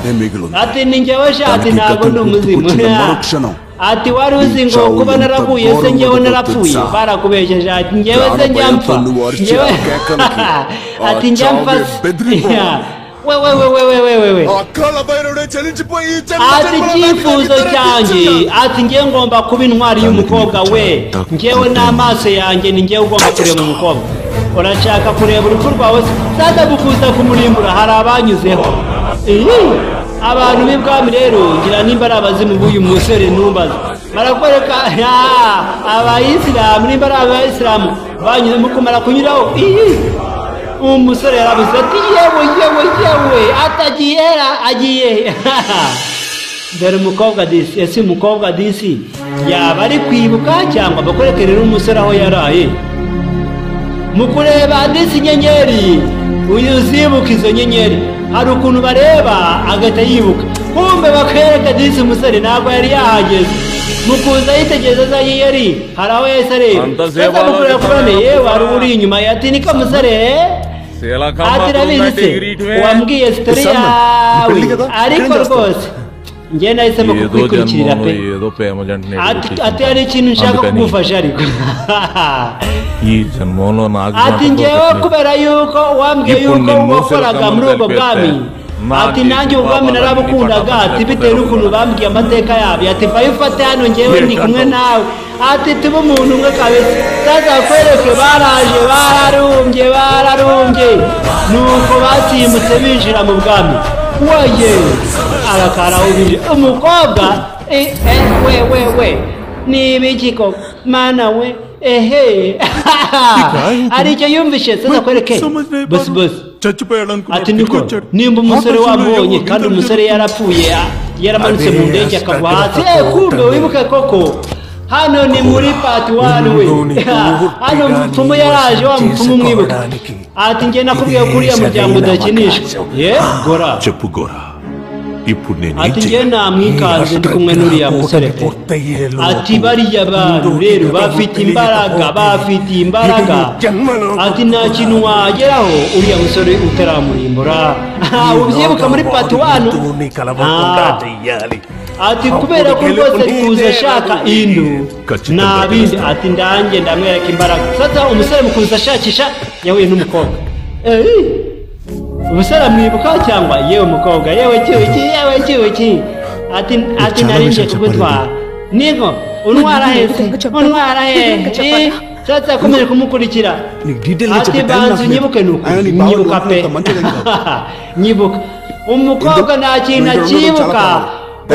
Ati ni njyewe sha, ati ntabwo ndi umuzimu. Ati wari uzi ngo kuba naraguye se njyewe narapfuye, barakubesheje. Ati njyewe se njya mpfa, ati njya mpfa we we we we we we we. Ati icyifuzo cyanjye, ati ngiye ngomba kuba intwari y'umukobwa we, njyewe n'amaso yanjye ni njyewe ugomba kureba umukobwa. Urashaka kureba urupfu rwawe? Sasa gukuza kumurimbura hari abanyuzeho. Abantu b'ibwami rero ngira nimba ari abazimu b'uyu musore ntumbaze. Barakwereka abayisilamu nimba ari abayisilamu banyuze mu kumara kunyuraho. Umusore yarabuze ati yewe yewe yewe, atagiye agiye. Dore umukobwa disi, ese umukobwa disi yaba ari kwibuka cyangwa bakwereke rero umusore aho yaraye. Mu kureba disi inyenyeri, uyu uzibuka izo nyenyeri, hari ukuntu bareba agahita yibuka. Kumbe bakwereka disi umusore ntabwo yari yahageze. Mu kuza yitegereza za nyenyeri hari aho yahise areba. Sasa mu kureba kubone yewe hari uri inyuma, ati niko musore. Ati urabizi se wambwiye sitori yawe ariko rwose njye nahisemo kukwikurikiira pe. Ati hari ikintu nshaka kugufasha ariko ati njyewe kubera yuko wambwiye yuko wakoraga muri ubwo bwami, ati nanjye ubwami narabukundaga, ati bitewe n'ukuntu bambwiye amateka yabyo, ati vayo ufate hano njyewe ndi kumwe nawe, ati tube umuntu umwe kabisa. Sasa kwereke baraje bararumbye bararumbye, nuko basimbutse binjira mu bwami. Waye arakara ubije umukobwa we we we ni ibiki koko mana we ehe aricyo yumvishe. Sasa kwereke boss boss ati niko nimba umusore wamubonye kandi umusore yarapfuye yaramanutse mu ndege akagwa hasi, kumbe wibuke koko hano ni muri part 1 we. Hano mupfumu yaraje wa mupfumu mwibuka, ati njye nakubwiye ko uriya muryango udakinishwa. Ye gora ati njye namwikanze ndi kumwe n'uriya musore pe. Ati bariya bantu rero bafite imbaraga, bafite imbaraga, ati nta kintu wageraho uriya musore utaramurimbura. Ubyibuka muri part 1. Ati kubera ko rwose kuza ashaka indu nta bindi, ati ndanjye ndamwereka imbaraga. Sasa umusore mu kuza ashakisha yahuye n'umukobwa. Umusore amwibuka cyangwa yewe mukobwa yewe cyuki yewe cyuki, ati ati narinje kugutwara niko untwara hese untwara hehe. Sasa akomeje kumukurikira ati banza unyibuke, nuko nyibuka pe nyibuka. Umukobwa nta kintu akibuka,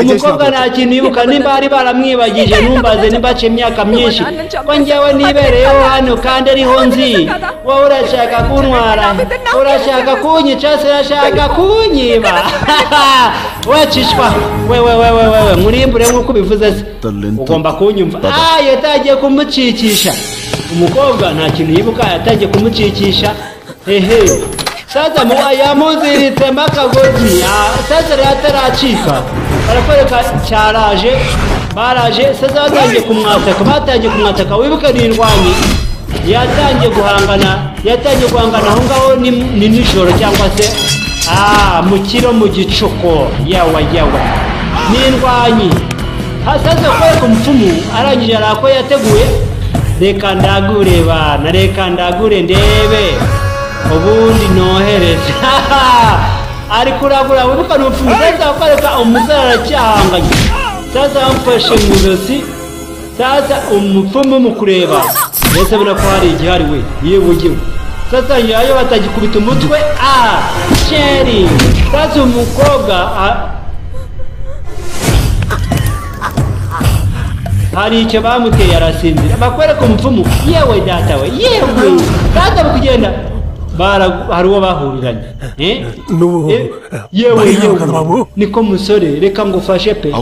umukobwa nta kintu yibuka, nimba bari baramwibagije numbaze nimba aciye imyaka myinshi ko njyewe nibereyeho hano kandi ariho nzi, wowe urashaka kuntwara, urashaka kunyica se urashaka kunyiba wacishwa wewe wewe wewe nkurimbure nk'uko ubivuze se ugomba kunyumva. Yatangiye kumucikisha umukobwa nta kintu yibuka, yatangiye kumucikisha hehe. Sasa yamuziritse akagozi, sasa rero ataracika barakwereka cyaraje baraje. Sasa batangiye kumwataka, batangiye kumwataka. Wibuke ni indwanyi yatangiye guhangana, yatangiye guhangana aho ngaho ni nijoro cyangwa se mu kiro mu gicuko yawa yawa ni indwanyi. Sasa kwereka umupfumu arangije arako yateguye, reka ndagure bana, reka ndagure ndebe ubundi nohereze. Ari kuragura wibuka n'umupfumu. Sasa kwereka umusore aracyahanganye, sasa amufashe mu ijosi. Sasa umupfumu mu kureba mbese abona ko hari igihari we yewe yewe. Sasa nyayo batagikubita umutwe sheri. Sasa umukobwa hari icyo bamuteye arasinzira, bakwereka umupfumu yewe data we yewe. Sasa kugenda hari uwo bahuriranye yewe yewe niko musore reka ngufashe pe,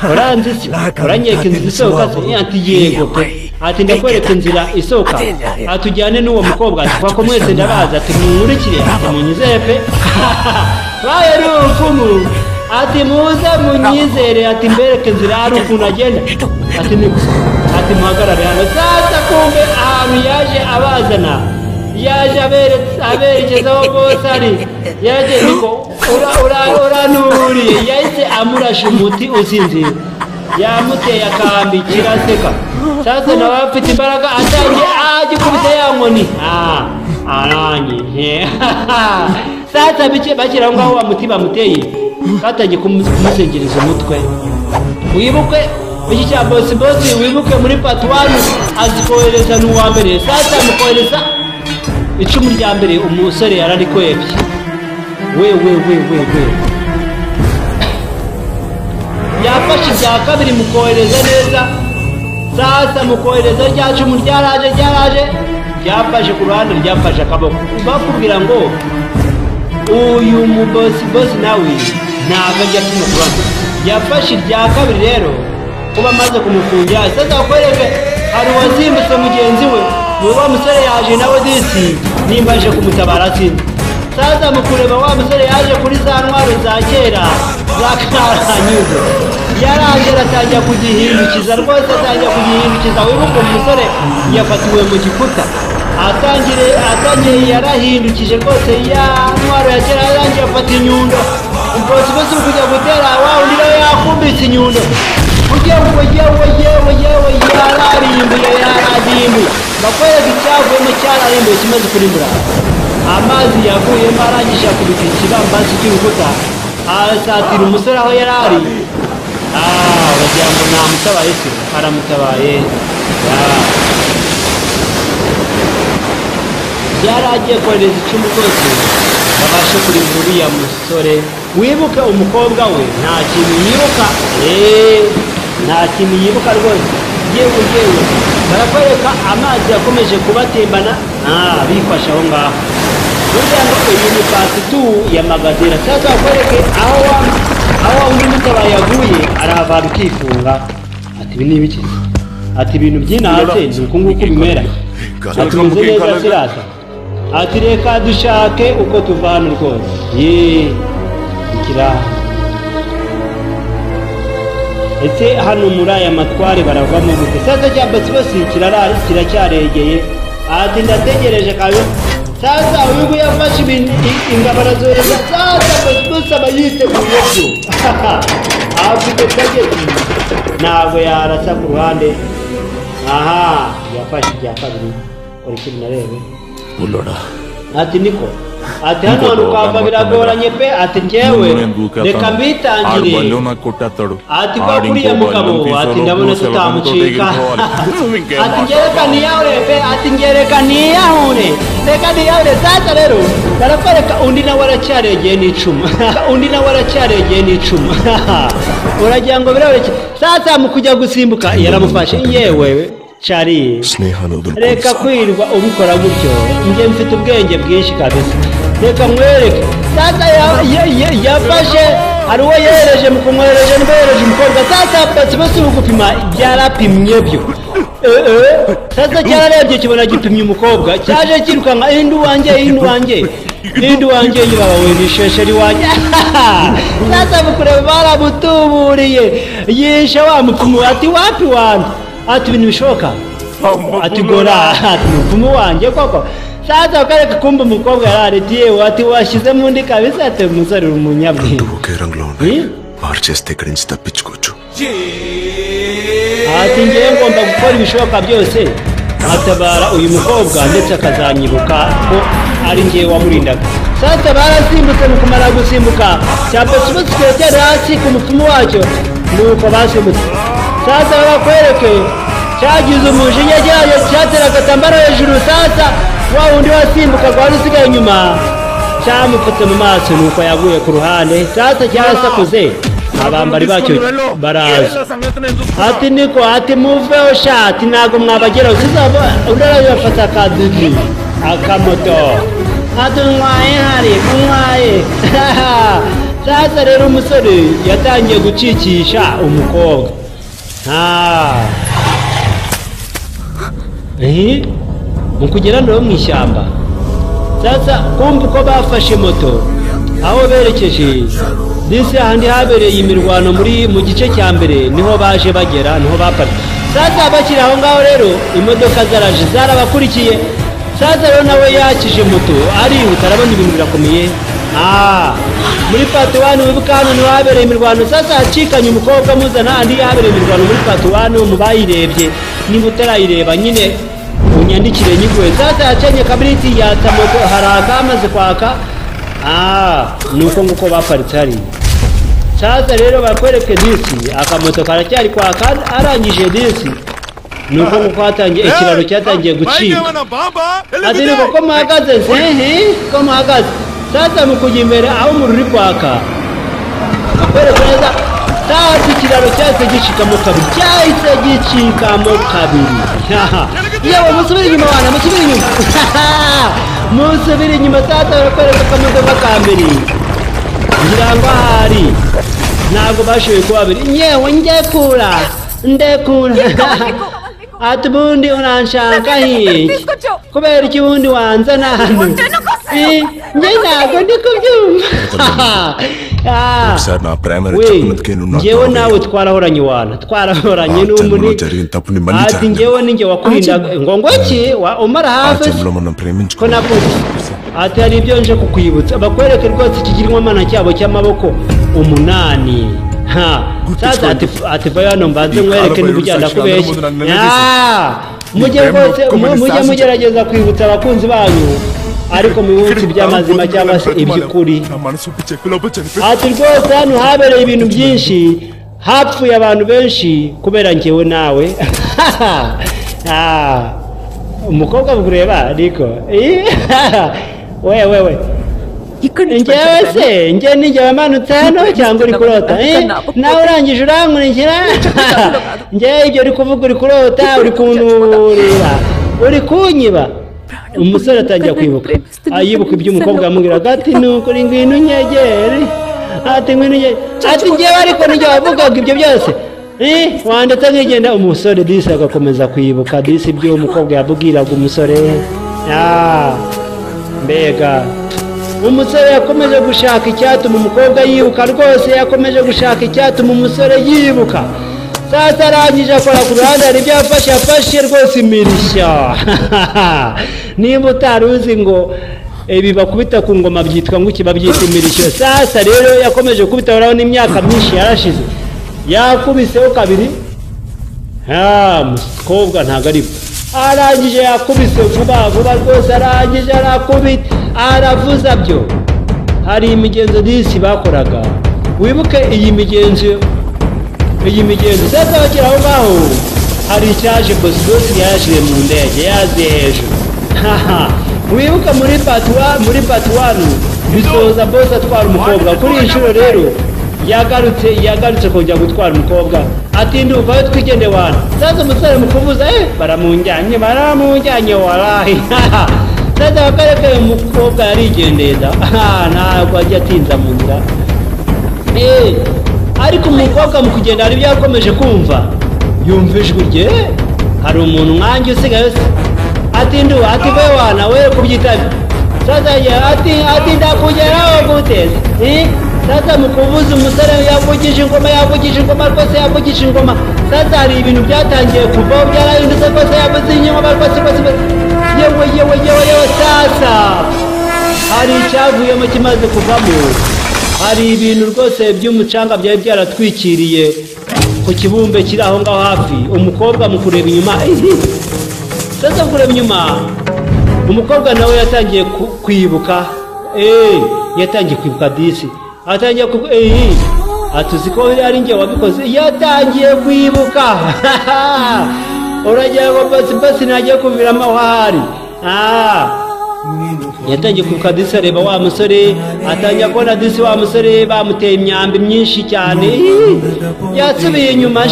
uranzi se uranyereka inzira isohoka se? Ati yego pe, ati ndakwereka inzira isohoka, atujyane n'uwo mukobwa, ati kwa ko mwese ndabaza, ati munkurikire, ati munyizere pe. Baye ari umupfumu ati muze munyizere, ati mbereke inzira hari ukuntu agenda, ati niko, ati muhagarare hano. Sasa kumbe ahantu yaje abazana, yaje aberekezaho bose ari yaje niko uranuriye, yahise amurasha umuti usinzira, yamuteye akambi kiraseka. Sasa nawe afite imbaraga atangiye agikubita ya nkoni arangije. Sasa bakira aho ngaho wa muti bamuteye katangiye kumusengereza umutwe. Wibuke iki cya bosi bosi, wibuke muri part 1 azikohereza n'uwa mbere. Sasa amukohereza icumu rya mbere, umusore yararikwebye we we we we we. Yafashe irya kabiri mukohereza neza. Sasa mukohereza rya cumu ryaraje ryaraje ryafashe ku ruhande, ryafashe akaboko. Bakubwira ngo uyu mubosi bosi nawe ntabwo ajya kumukura. Yafashe irya kabiri rero kuba amaze kumufungira. Sasa bakwereke hari uwasimbutse mugenzi we, ni wa musore yaje nawe disi nimba aje kumutabara sinzi. Sasa mu kureba wa musore yaje kuri za ntwaro za kera za karanyuze, yaraje aratangira kugihindukiza rwose, atangira kugihindukiza. Wibuke umusore yafatiwe mu gikuta, Atangiye yarahindukije rwose ya ntwaro ya kera, yarangiye afata inyundo. Ubwose bose kujya gutera wa undi nawe yakubise inyundo. Yewe yewe yewe yewe, yararimbuye yararimbuye. Bakwereka icyavuyemo, cyararimbuye kimaze kurimbura. Amazi yavuyemo arangije akubita ikibambasi cy'urukuta, asatira umusore aho yari ari. Bagira ngo namutabaye se, aramutabaye. Yari agiye kohereza icumu rwose babashe kurimbura uriya musore. Wibuke umukobwa we nta kintu yibuka, nta kintu yibuka rwose. Yewe yewe, barakwereka amazi yakomeje kubatembana, bifashe aho ngaho. Burya ngo iyi ni part 2 ya Magadira. Sasa bakwereke aho undi mutabaye yaguye, arahavana ukifunga. Ati ibi ni ibiki? Ati ibintu by'inatse ni uku nguku bimera. Ati meze neza sirasa. Ati reka dushake uko tuva hano rwose. Ye ikira. Ese hano muri aya matware baravamo gute? Sasa cya basi kiracyaregeye. Ati ndategereje kayo. Sasa uyu nguyu yafashe ingabo arazohereza. Sasa basi aba yiteguye byo. Afite tageti ntabwo yarasa ku ruhande. Aha yafashe irya kabiri. Kora ikintu narebe. Ati niko, ati hano hantu ukava biragoranye pe. Ati njyewe reka mbitangire. Ati kwa kuriya mugabo, ati ndabona tutamucika. Ati njye reka niyahure pe. Ati njye reka niyahure, reka niyahure. Sasa rero barakwereka undi nawe aracyaregeye n'icumu. Undi nawe aracyaregeye n'icumu. Uragira ngo biroroshye. Sasa mu kujya gusimbuka yaramufashe. Yewe Cari, reka kwirwa ubikora gutyo, njye mfite ubwenge bwinshi kabisa, reka mwereke. Sasa yafashe, hari uwo yereje, mu kumwereje nibwo yereje umukobwa. Sasa basi bose gupima byarapimye byo. Sasa cyararebye kibona gipimye umukobwa, cyaje kirukanka indu wanjye indu wanjye indu wanjye, yibaba we nishesheri wanjye. Sasa mukureba baramutuburiye, yishe wa mupfumu. Ati wapi wanjye? Ati ibintu bishoboka. Ati gora, ati mupfumu wanjye koko. Sasa ukareka kumva umukobwa yararetiye. Ati washyizemo undi kabisa. Ati umusore uri umunyabwenge. Ati ngewe ngomba gukora ibishoboka byose nkatabara uyu mukobwa, ndetse akazanyibuka ko ari ngewe wamurindaga. Sasa barasimbutse, mu kumara gusimbuka cya basi cyari hasi ku mupfumu wacyo, nuko basimbutse. Sasa bakwereke cyagize umujinya cyayo cyatera agatambaro hejuru. Sasa wa wundi wasimbukaga wari usigaye inyuma cyamupfutse mu maso, nuko yaguye ku ruhande. Sasa cyarasakuze, abambari bacyo baraza. Ati niko, ati muveho sha, ati ntabwo mwabageraho. Sasa undi arabafata akadugi akamoto, ati unywaye hari unywaye. Sasa rero umusore yatangiye gucikisha umukobwa. Mu kugera no mu ishyamba. Sasa kumva uko bafashe moto aho berekeje disi ahandi habereye imirwano muri mu gice cya mbere, niho baje bagera, niho baparitse. Sasa bakiri aho ngaho rero imodoka zaraje zarabakurikiye. Sasa rero nawe yakije moto arihuta, arabona ibintu birakomeye. Muri part 1 wibuka hano niho habereye imirwano. Sasa acikanye umukobwa amuzana andi habereye imirwano muri part 1, mubayirebye. Niba utarayireba nyine unyandikire nyiguhe. Sasa yacanye kabiriti yatsa moto, haraka amaze kwaka. Nuko nguko baparitse hariya. Sasa rero bakwereke disi akamoto karacyari kwaka, arangije disi nuko nguko hatangiye ikiraro cyatangiye gucika. Ati niko ko muhagaze sehe, ko muhagaze. Sasa mu kujya imbere aho umuriro uri kwaka, akwereka neza. Sasa ikiraro cyahise gicikamo kabiri, cyahise gicikamo kabiri. Yewe musubire inyuma wana, musubire inyuma. Musubire inyuma. Sasa barakwereka akamodoka ka mbere, ngira ngo ahari ntabwo bashoboye kuba babiri. Yewe ndekura ndekura. Ati ubundi uranshaka iki? Kubera iki ubundi wanzana hano? Njye ntabwo ndi kubyumva. ఒకసారి నా ప్రేమ We, చెప్పినందుకే నువ్వు నాకు njyewe nawe twarahoranye wana twarahoranye ఆ జన్మలో n'umuri జరిగిన తప్పుని మళ్ళీ ati njyewe ninjye wakurindaga ngo ngo ki umara ఆ hafi జన్మలో మనం ko ప్రేమించుకున్నాం nakuze ati hari ibyo nje kukwibutsa bakwereke rwose ikigirwamana cyabo cy'amaboko 8 ha sasa ati vayo hano mbanze nkwereke niba ujyana kubeshya mujye rwose mujye mugerageza kwibutsa abakunzi banyu ariko mwibutse iby'amazima cyangwa se iby'ukuri నా మనసు ఒప్పి చెప్పేలోపు చనిపోయి ati rwose hano habereye ibintu byinshi hapfuye abantu benshi kubera njyewe nawe umukobwa kureba ariko we we we ఇక్కడ నుంచి njyewe se njye ninjye wamanutse hano cyangwa uri kurota nawe urangije urankurikira njyewe ibyo uri kuvuga uri kurota uri kunurira uri kunyiba umusore atangira kwibuka yibuka ibyo umukobwa yamubwiraga ati nukuri ngwino unyegere ati ngwino unyegere ati njyewe ariko ninjye wavugaga ibyo byose wanditse nkigenda umusore disi agakomeza kwibuka disi ibyo umukobwa yabwiraga umusore mbega umusore yakomeje gushaka icyatuma umukobwa yibuka rwose yakomeje gushaka icyatuma umusore yibuka sasa arangije akora ku ruhande hari ibyo yafashe yafashe rwose imirishyo niba utari uzi ngo ibi bakubita ku ngoma byitwa ngo iki babyita imirishyo sasa rero yakomeje kubita urabona imyaka myinshi yarashize yakubiseho kabiri mukobwa ntabwo ari arangije yakubise vuba vuba rwose arangije arakubita aravuza byo hari imigenzo disi bakoraga wibuke iyi migenzo sasa bakiri aho ngaho hari icyaje bosi yashize mu ndege yaziye hejuru wibuke muri part 1 bisoza bosi atwara umukobwa kuri iyi nshuro rero yagarutse kongera gutwara umukobwa ati nduvayo twigende wana sasa umusore mu kuvuza baramujyanye warahi sasa bakareke umukobwa yarigendeye da ntabwo ajya atinza mu nzira ariko umukobwa mu kugenda hari ibyo yakomeje kumva yumva ijwi rye hari umuntu nkanjye usigaye se ati ndu ati we wana we kubyitabi sasa ati ndakugeraho gute sasa mu kuvuza umusore yavugije ingoma rwose yavugije ingoma sasa hari ibintu byatangiye kuvaho byarahindutse rwose yavuze ingoma rwose yewe yewe yewe yewe sasa hari icyavuyemo kimaze kuvamo hari ibintu rwose by'umucanga byari byaratwikiriye ku kibumbe kiri aho ngaho hafi umukobwa mu kureba inyuma sasa mu kureba inyuma umukobwa nawe yatangiye kwibuka yatangiye kwibuka disi atangiye atuzi ko ari njye wabikoze yatangiye kwibuka uragira ngo basi ntagiye kuviramo aho ahari yatangiye kwibuka disi areba wa musore atangiye kubona disi wa musore bamuteye imyambi myinshi cyane yasubiye inyuma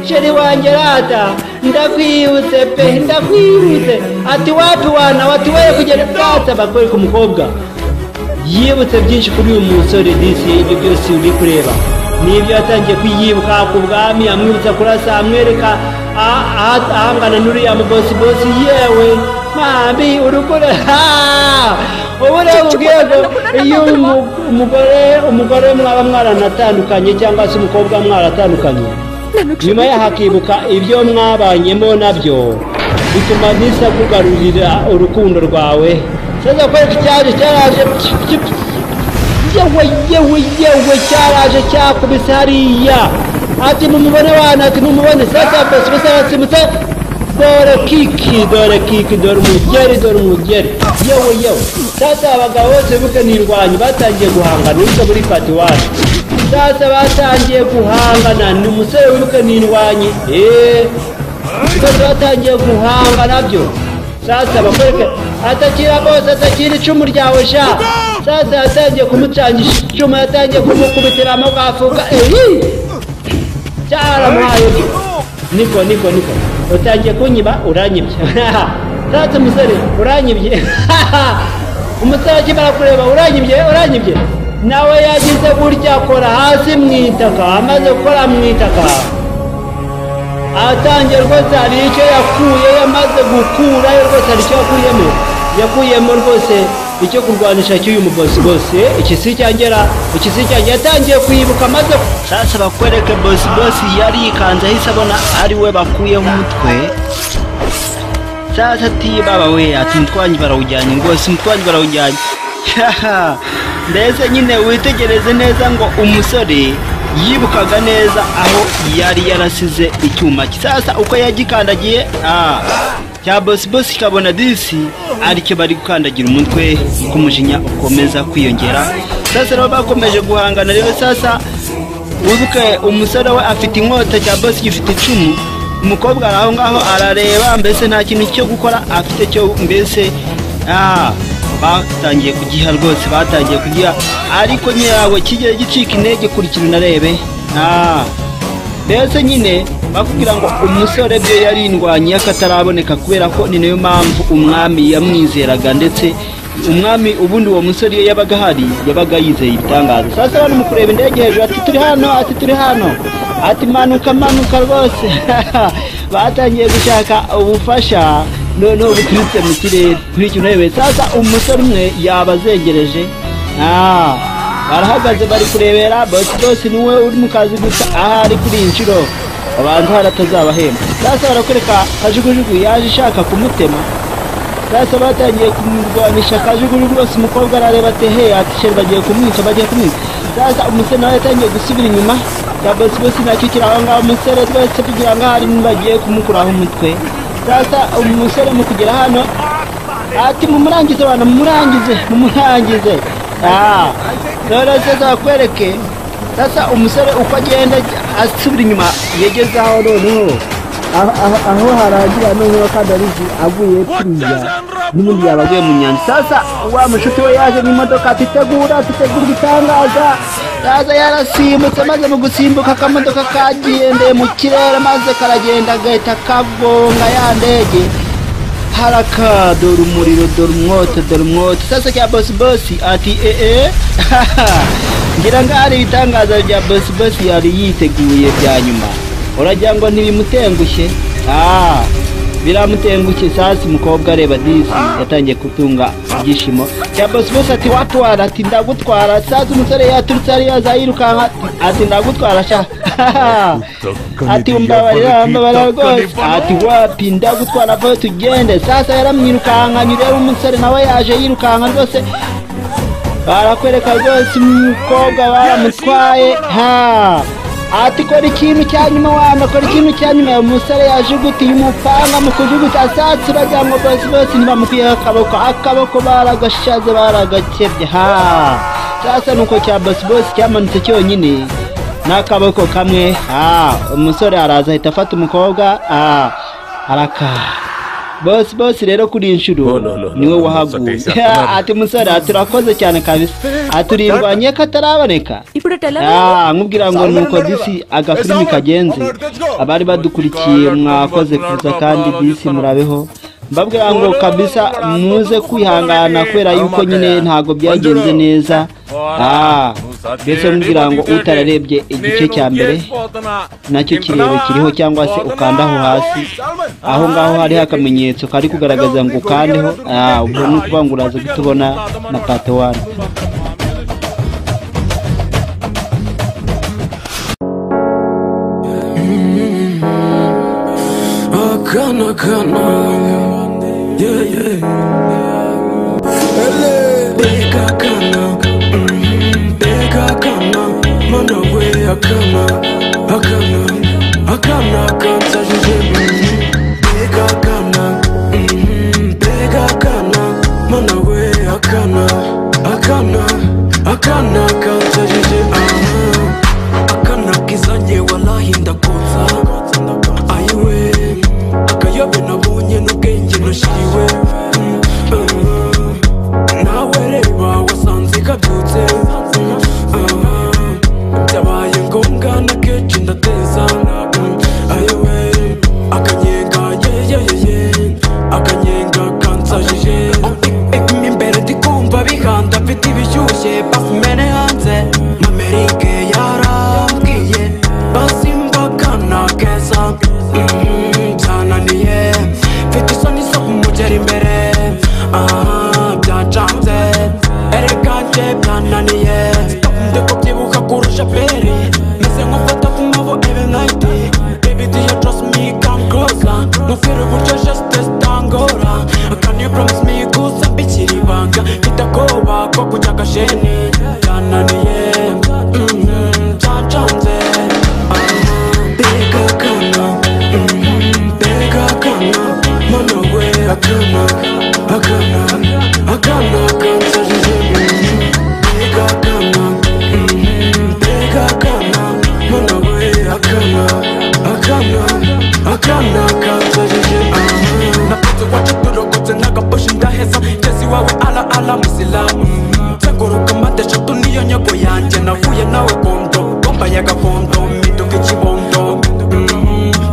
sheri wanjye rata ndakwibutse pe ndakwibutse ati wapi wana wati we kugera bwatsa bakwereka umukobwa yibutse byinshi kuri uyu musore disi ibyo byose uri kureba nibyo yatangiye kuyibuka ku bwami amwibutsa kurasa amwereka ahangana n'uriya mubosi bosi yewe mami urukure ubu rero ubwiye ngo iyo umugore mwaba mwaranatandukanye cyangwa se umukobwa mwaratandukanye nyuma yaho akibuka ibyo mwabanyemo nabyo bituma disi akugarurira urukundo rwawe sasa kwereka icyaje cyaraje yewe yewe yewe cyaraje cyakubise hariya ati mumubone wana ati mumubone sasa bose bose basimutse dore kiki dore kiki dore umugeri yewe yewe sasa abagabo bose bibuke n'indwanyi batangiye guhangana wibuke muri part 1 sasa batangiye guhangana ni umusore wibuke n'indwanyi bose batangiye guhangana byo sasa bakwereke atakira bose atakira icumu ryawe sha sasa yatangiye kumucangisha icumu yatangiye kumukubitira amaboko afuka cyaramuhaye niko niko niko utangiye kunyiba uranyibye sasa umusore uranyibye umusore akimara kureba uranyibye nawe yagize gutya akora hasi mu itaka amaze gukora mu itaka atangiye rwose hari icyo yakuye yamaze gukurayo rwose hari icyo yakuyemo Yakuyemo rwose icyo kurwanisha cy'uyu mubosi bose. Iki si cyangera, iki si cyanjye. Yatangiye kwibuka maze sasa bakwereke bosi bosi yari yikanze, ahise abona ari we bakuyeho umutwe. Sasa ati baba we, ati umutwe barawujyanye rwose, umutwe barawujyanye. Mbese nyine witegereze neza ngo umusore yibukaga neza aho yari yarasize icyuma. Sasa uko yagikandagiye cya bosi bosi kabona disi aricyo bari gukandagira umutwe, kumujinya ukomeza kwiyongera. Sasa rero bakomeje guhangana rero. Sasa wibuke umusore we afite inkota, cya bosi gifite icumu. Umukobwa aho ngaho arareba, mbese nta kintu cyo gukora afite cyo, mbese batangiye kugiha rwose, batangiye kugiha, ariko nyirawe kigiye gicika intege. Kurikira unarebe. Mbese nyine bakubwira ngo umusore byo yarindwanye akataraboneka, kubera ko ni nayo mpamvu umwami yamwizeraga, ndetse umwami ubundi uwo musore iyo yabaga ahari yabaga yizeye ibitangaza. Sasa bano mu kureba indege hejuru, ati turi hano, ati turi hano, ati manuka manuka rwose. Batangiye gushaka ubufasha noneho buturutse mu kirere. Kuri icyo ntebe sasa umusore umwe yabazengereje, barahagaze bari kurebera. Bosi bosi niwe uri mu kazi gusa ahari kuri iyi nshuro abantu haratazabahemba. Sasa barakwereka kajugujugu yaje ishaka kumutema. Sasa batangiye kumurwanisha kajugujugu rwose. Umukobwa arareba ati he, ati sheri bagiye kumwica, bagiye kumwica. Sasa umusore nawe yatangiye gusubira inyuma ya bosi bosi nacyo kiri aho ngaho. Umusore rwose kugira ngo hari bagiye kumukuraho umutwe. Sasa umusore mu kugera hano ati mumurangize bana, mumurangize, mumurangize. Rero sasa bakwereke sasa umusore uko agenda asubira inyuma yegeze aho noneho aho harangira noneho kandi arizi aguye kuriya n'ubundi yaba aguye mu nyanja. Sasa wa mushuti we yaje n'imodoka ati tegura, ati tegura ibitangaza. Sasa yarasimbutse, maze mu gusimbuka akamodoka kagendeye mu kirere, maze karagenda gahita kagonga ya ndege. Haraka dore umuriro, dore umwoto, dore umwoto. Sasa cya bosi bosi ati ngira ngo hari ibitangaza bya bosi bosi yari yiteguye bya nyuma. Uragira ngo ntibimutengushye? Biramutengushye. Sasa umukobwa areba disi yatangiye kutunga ibyishimo. Cya bosi bosi ati watwara, ati ndagutwara. Sasa umusore yaturutse hariya azayirukanka ati ndagutwara sha. Ati mbabarira, mbabarira rwose. Ati wapi, ndagutwara vuba tugende. Sasa yaramwirukankanye rero, umusore nawe yaje yirukanka rwose. Barakwereka rwose umukobwa baramutwaye. Ati kora ikintu cya nyuma wana, kora ikintu cya nyuma. Umusore yajugutiye umupanga mu kujuguta asatsi bagira ngo bosi bosi ntibamukwiyeho akaboko, akaboko baragashaze baragakebye. Sasa nuko cya bosi bosi cyamanutse cyonyine n'akaboko kamwe. Umusore araza ahita afata umukobwa araka. Bosi bosi rero kuri inshuro niwe wahaguye. Ati musore aturakoze cyane kabisa, aturirwanye kataraboneka. Nkubwira ngo nuko disi agafilimi kagenze. Abari badukurikiye mwakoze kuza kandi disi murabeho. Mbabwira ngo kabisa muze kwihangana kubera yuko nyine ntago byagenze neza. Mbese mbwira ngo utararebye igice cya mbere nacyo kirebe kiriho, cyangwa se ukandaho hasi aho ngaho hariho akamenyetso kari kugaragaza ngo ukandeho. Ubwo ni ukuvuga ngo uraza kutubona na part 1. Akana, akana, akana, kansajije, bega akana, bega akana, mana we akana, akana, akana, kansajije, akana kizanye wallahi ndakotsa, ayiwe, akayobe nabonye n'ubwenge nashiriwe, nawe. nje byananiye. Stop ndikubyibuha kurusha peri. Meze nk'ufata ku mavu every night. Baby do you trust me, come closer. Ntufire uburyo geste zitangora. Can you promise me gusa mbikira ibanga? Mfite akoba ko kujya agasheni. Byananiye, byancanze. Mbega akana, mbega akana, mana we akana, akana, akana kansajije. Mbega akana, mbega akana, mana we akana, akana, akana kansajije. Nakunze wacu turogotse nk'agaposhi ndaheza. Ngeze iwawe ala ala musilamu. Nzenguruka mpande eshatu niyo nyego yanjye. Nahuye nawe kondo, wambaye agakondo, mpinduka ikibondo.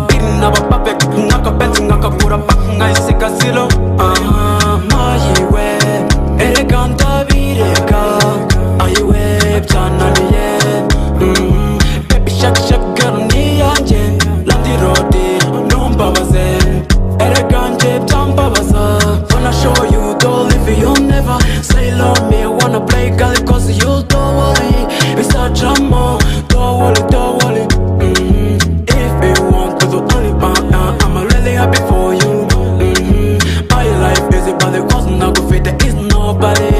Biri n'abapape nk'akapenzi nkakagura paka nkayisiga zero. Mayiwe erega ndabireka, ayiwe byananiye. Baby shake shake girl ni iyanjye, landirodi ntumbabaze. Erega nje byambabaza. Wanna show you don't leave you never say love me. Wanna play girl cause you don't worry. Bizacamo don't worry, don't worry. If you want to do only one, I'm really happy for you. My life is about the cause nagufite is nobody.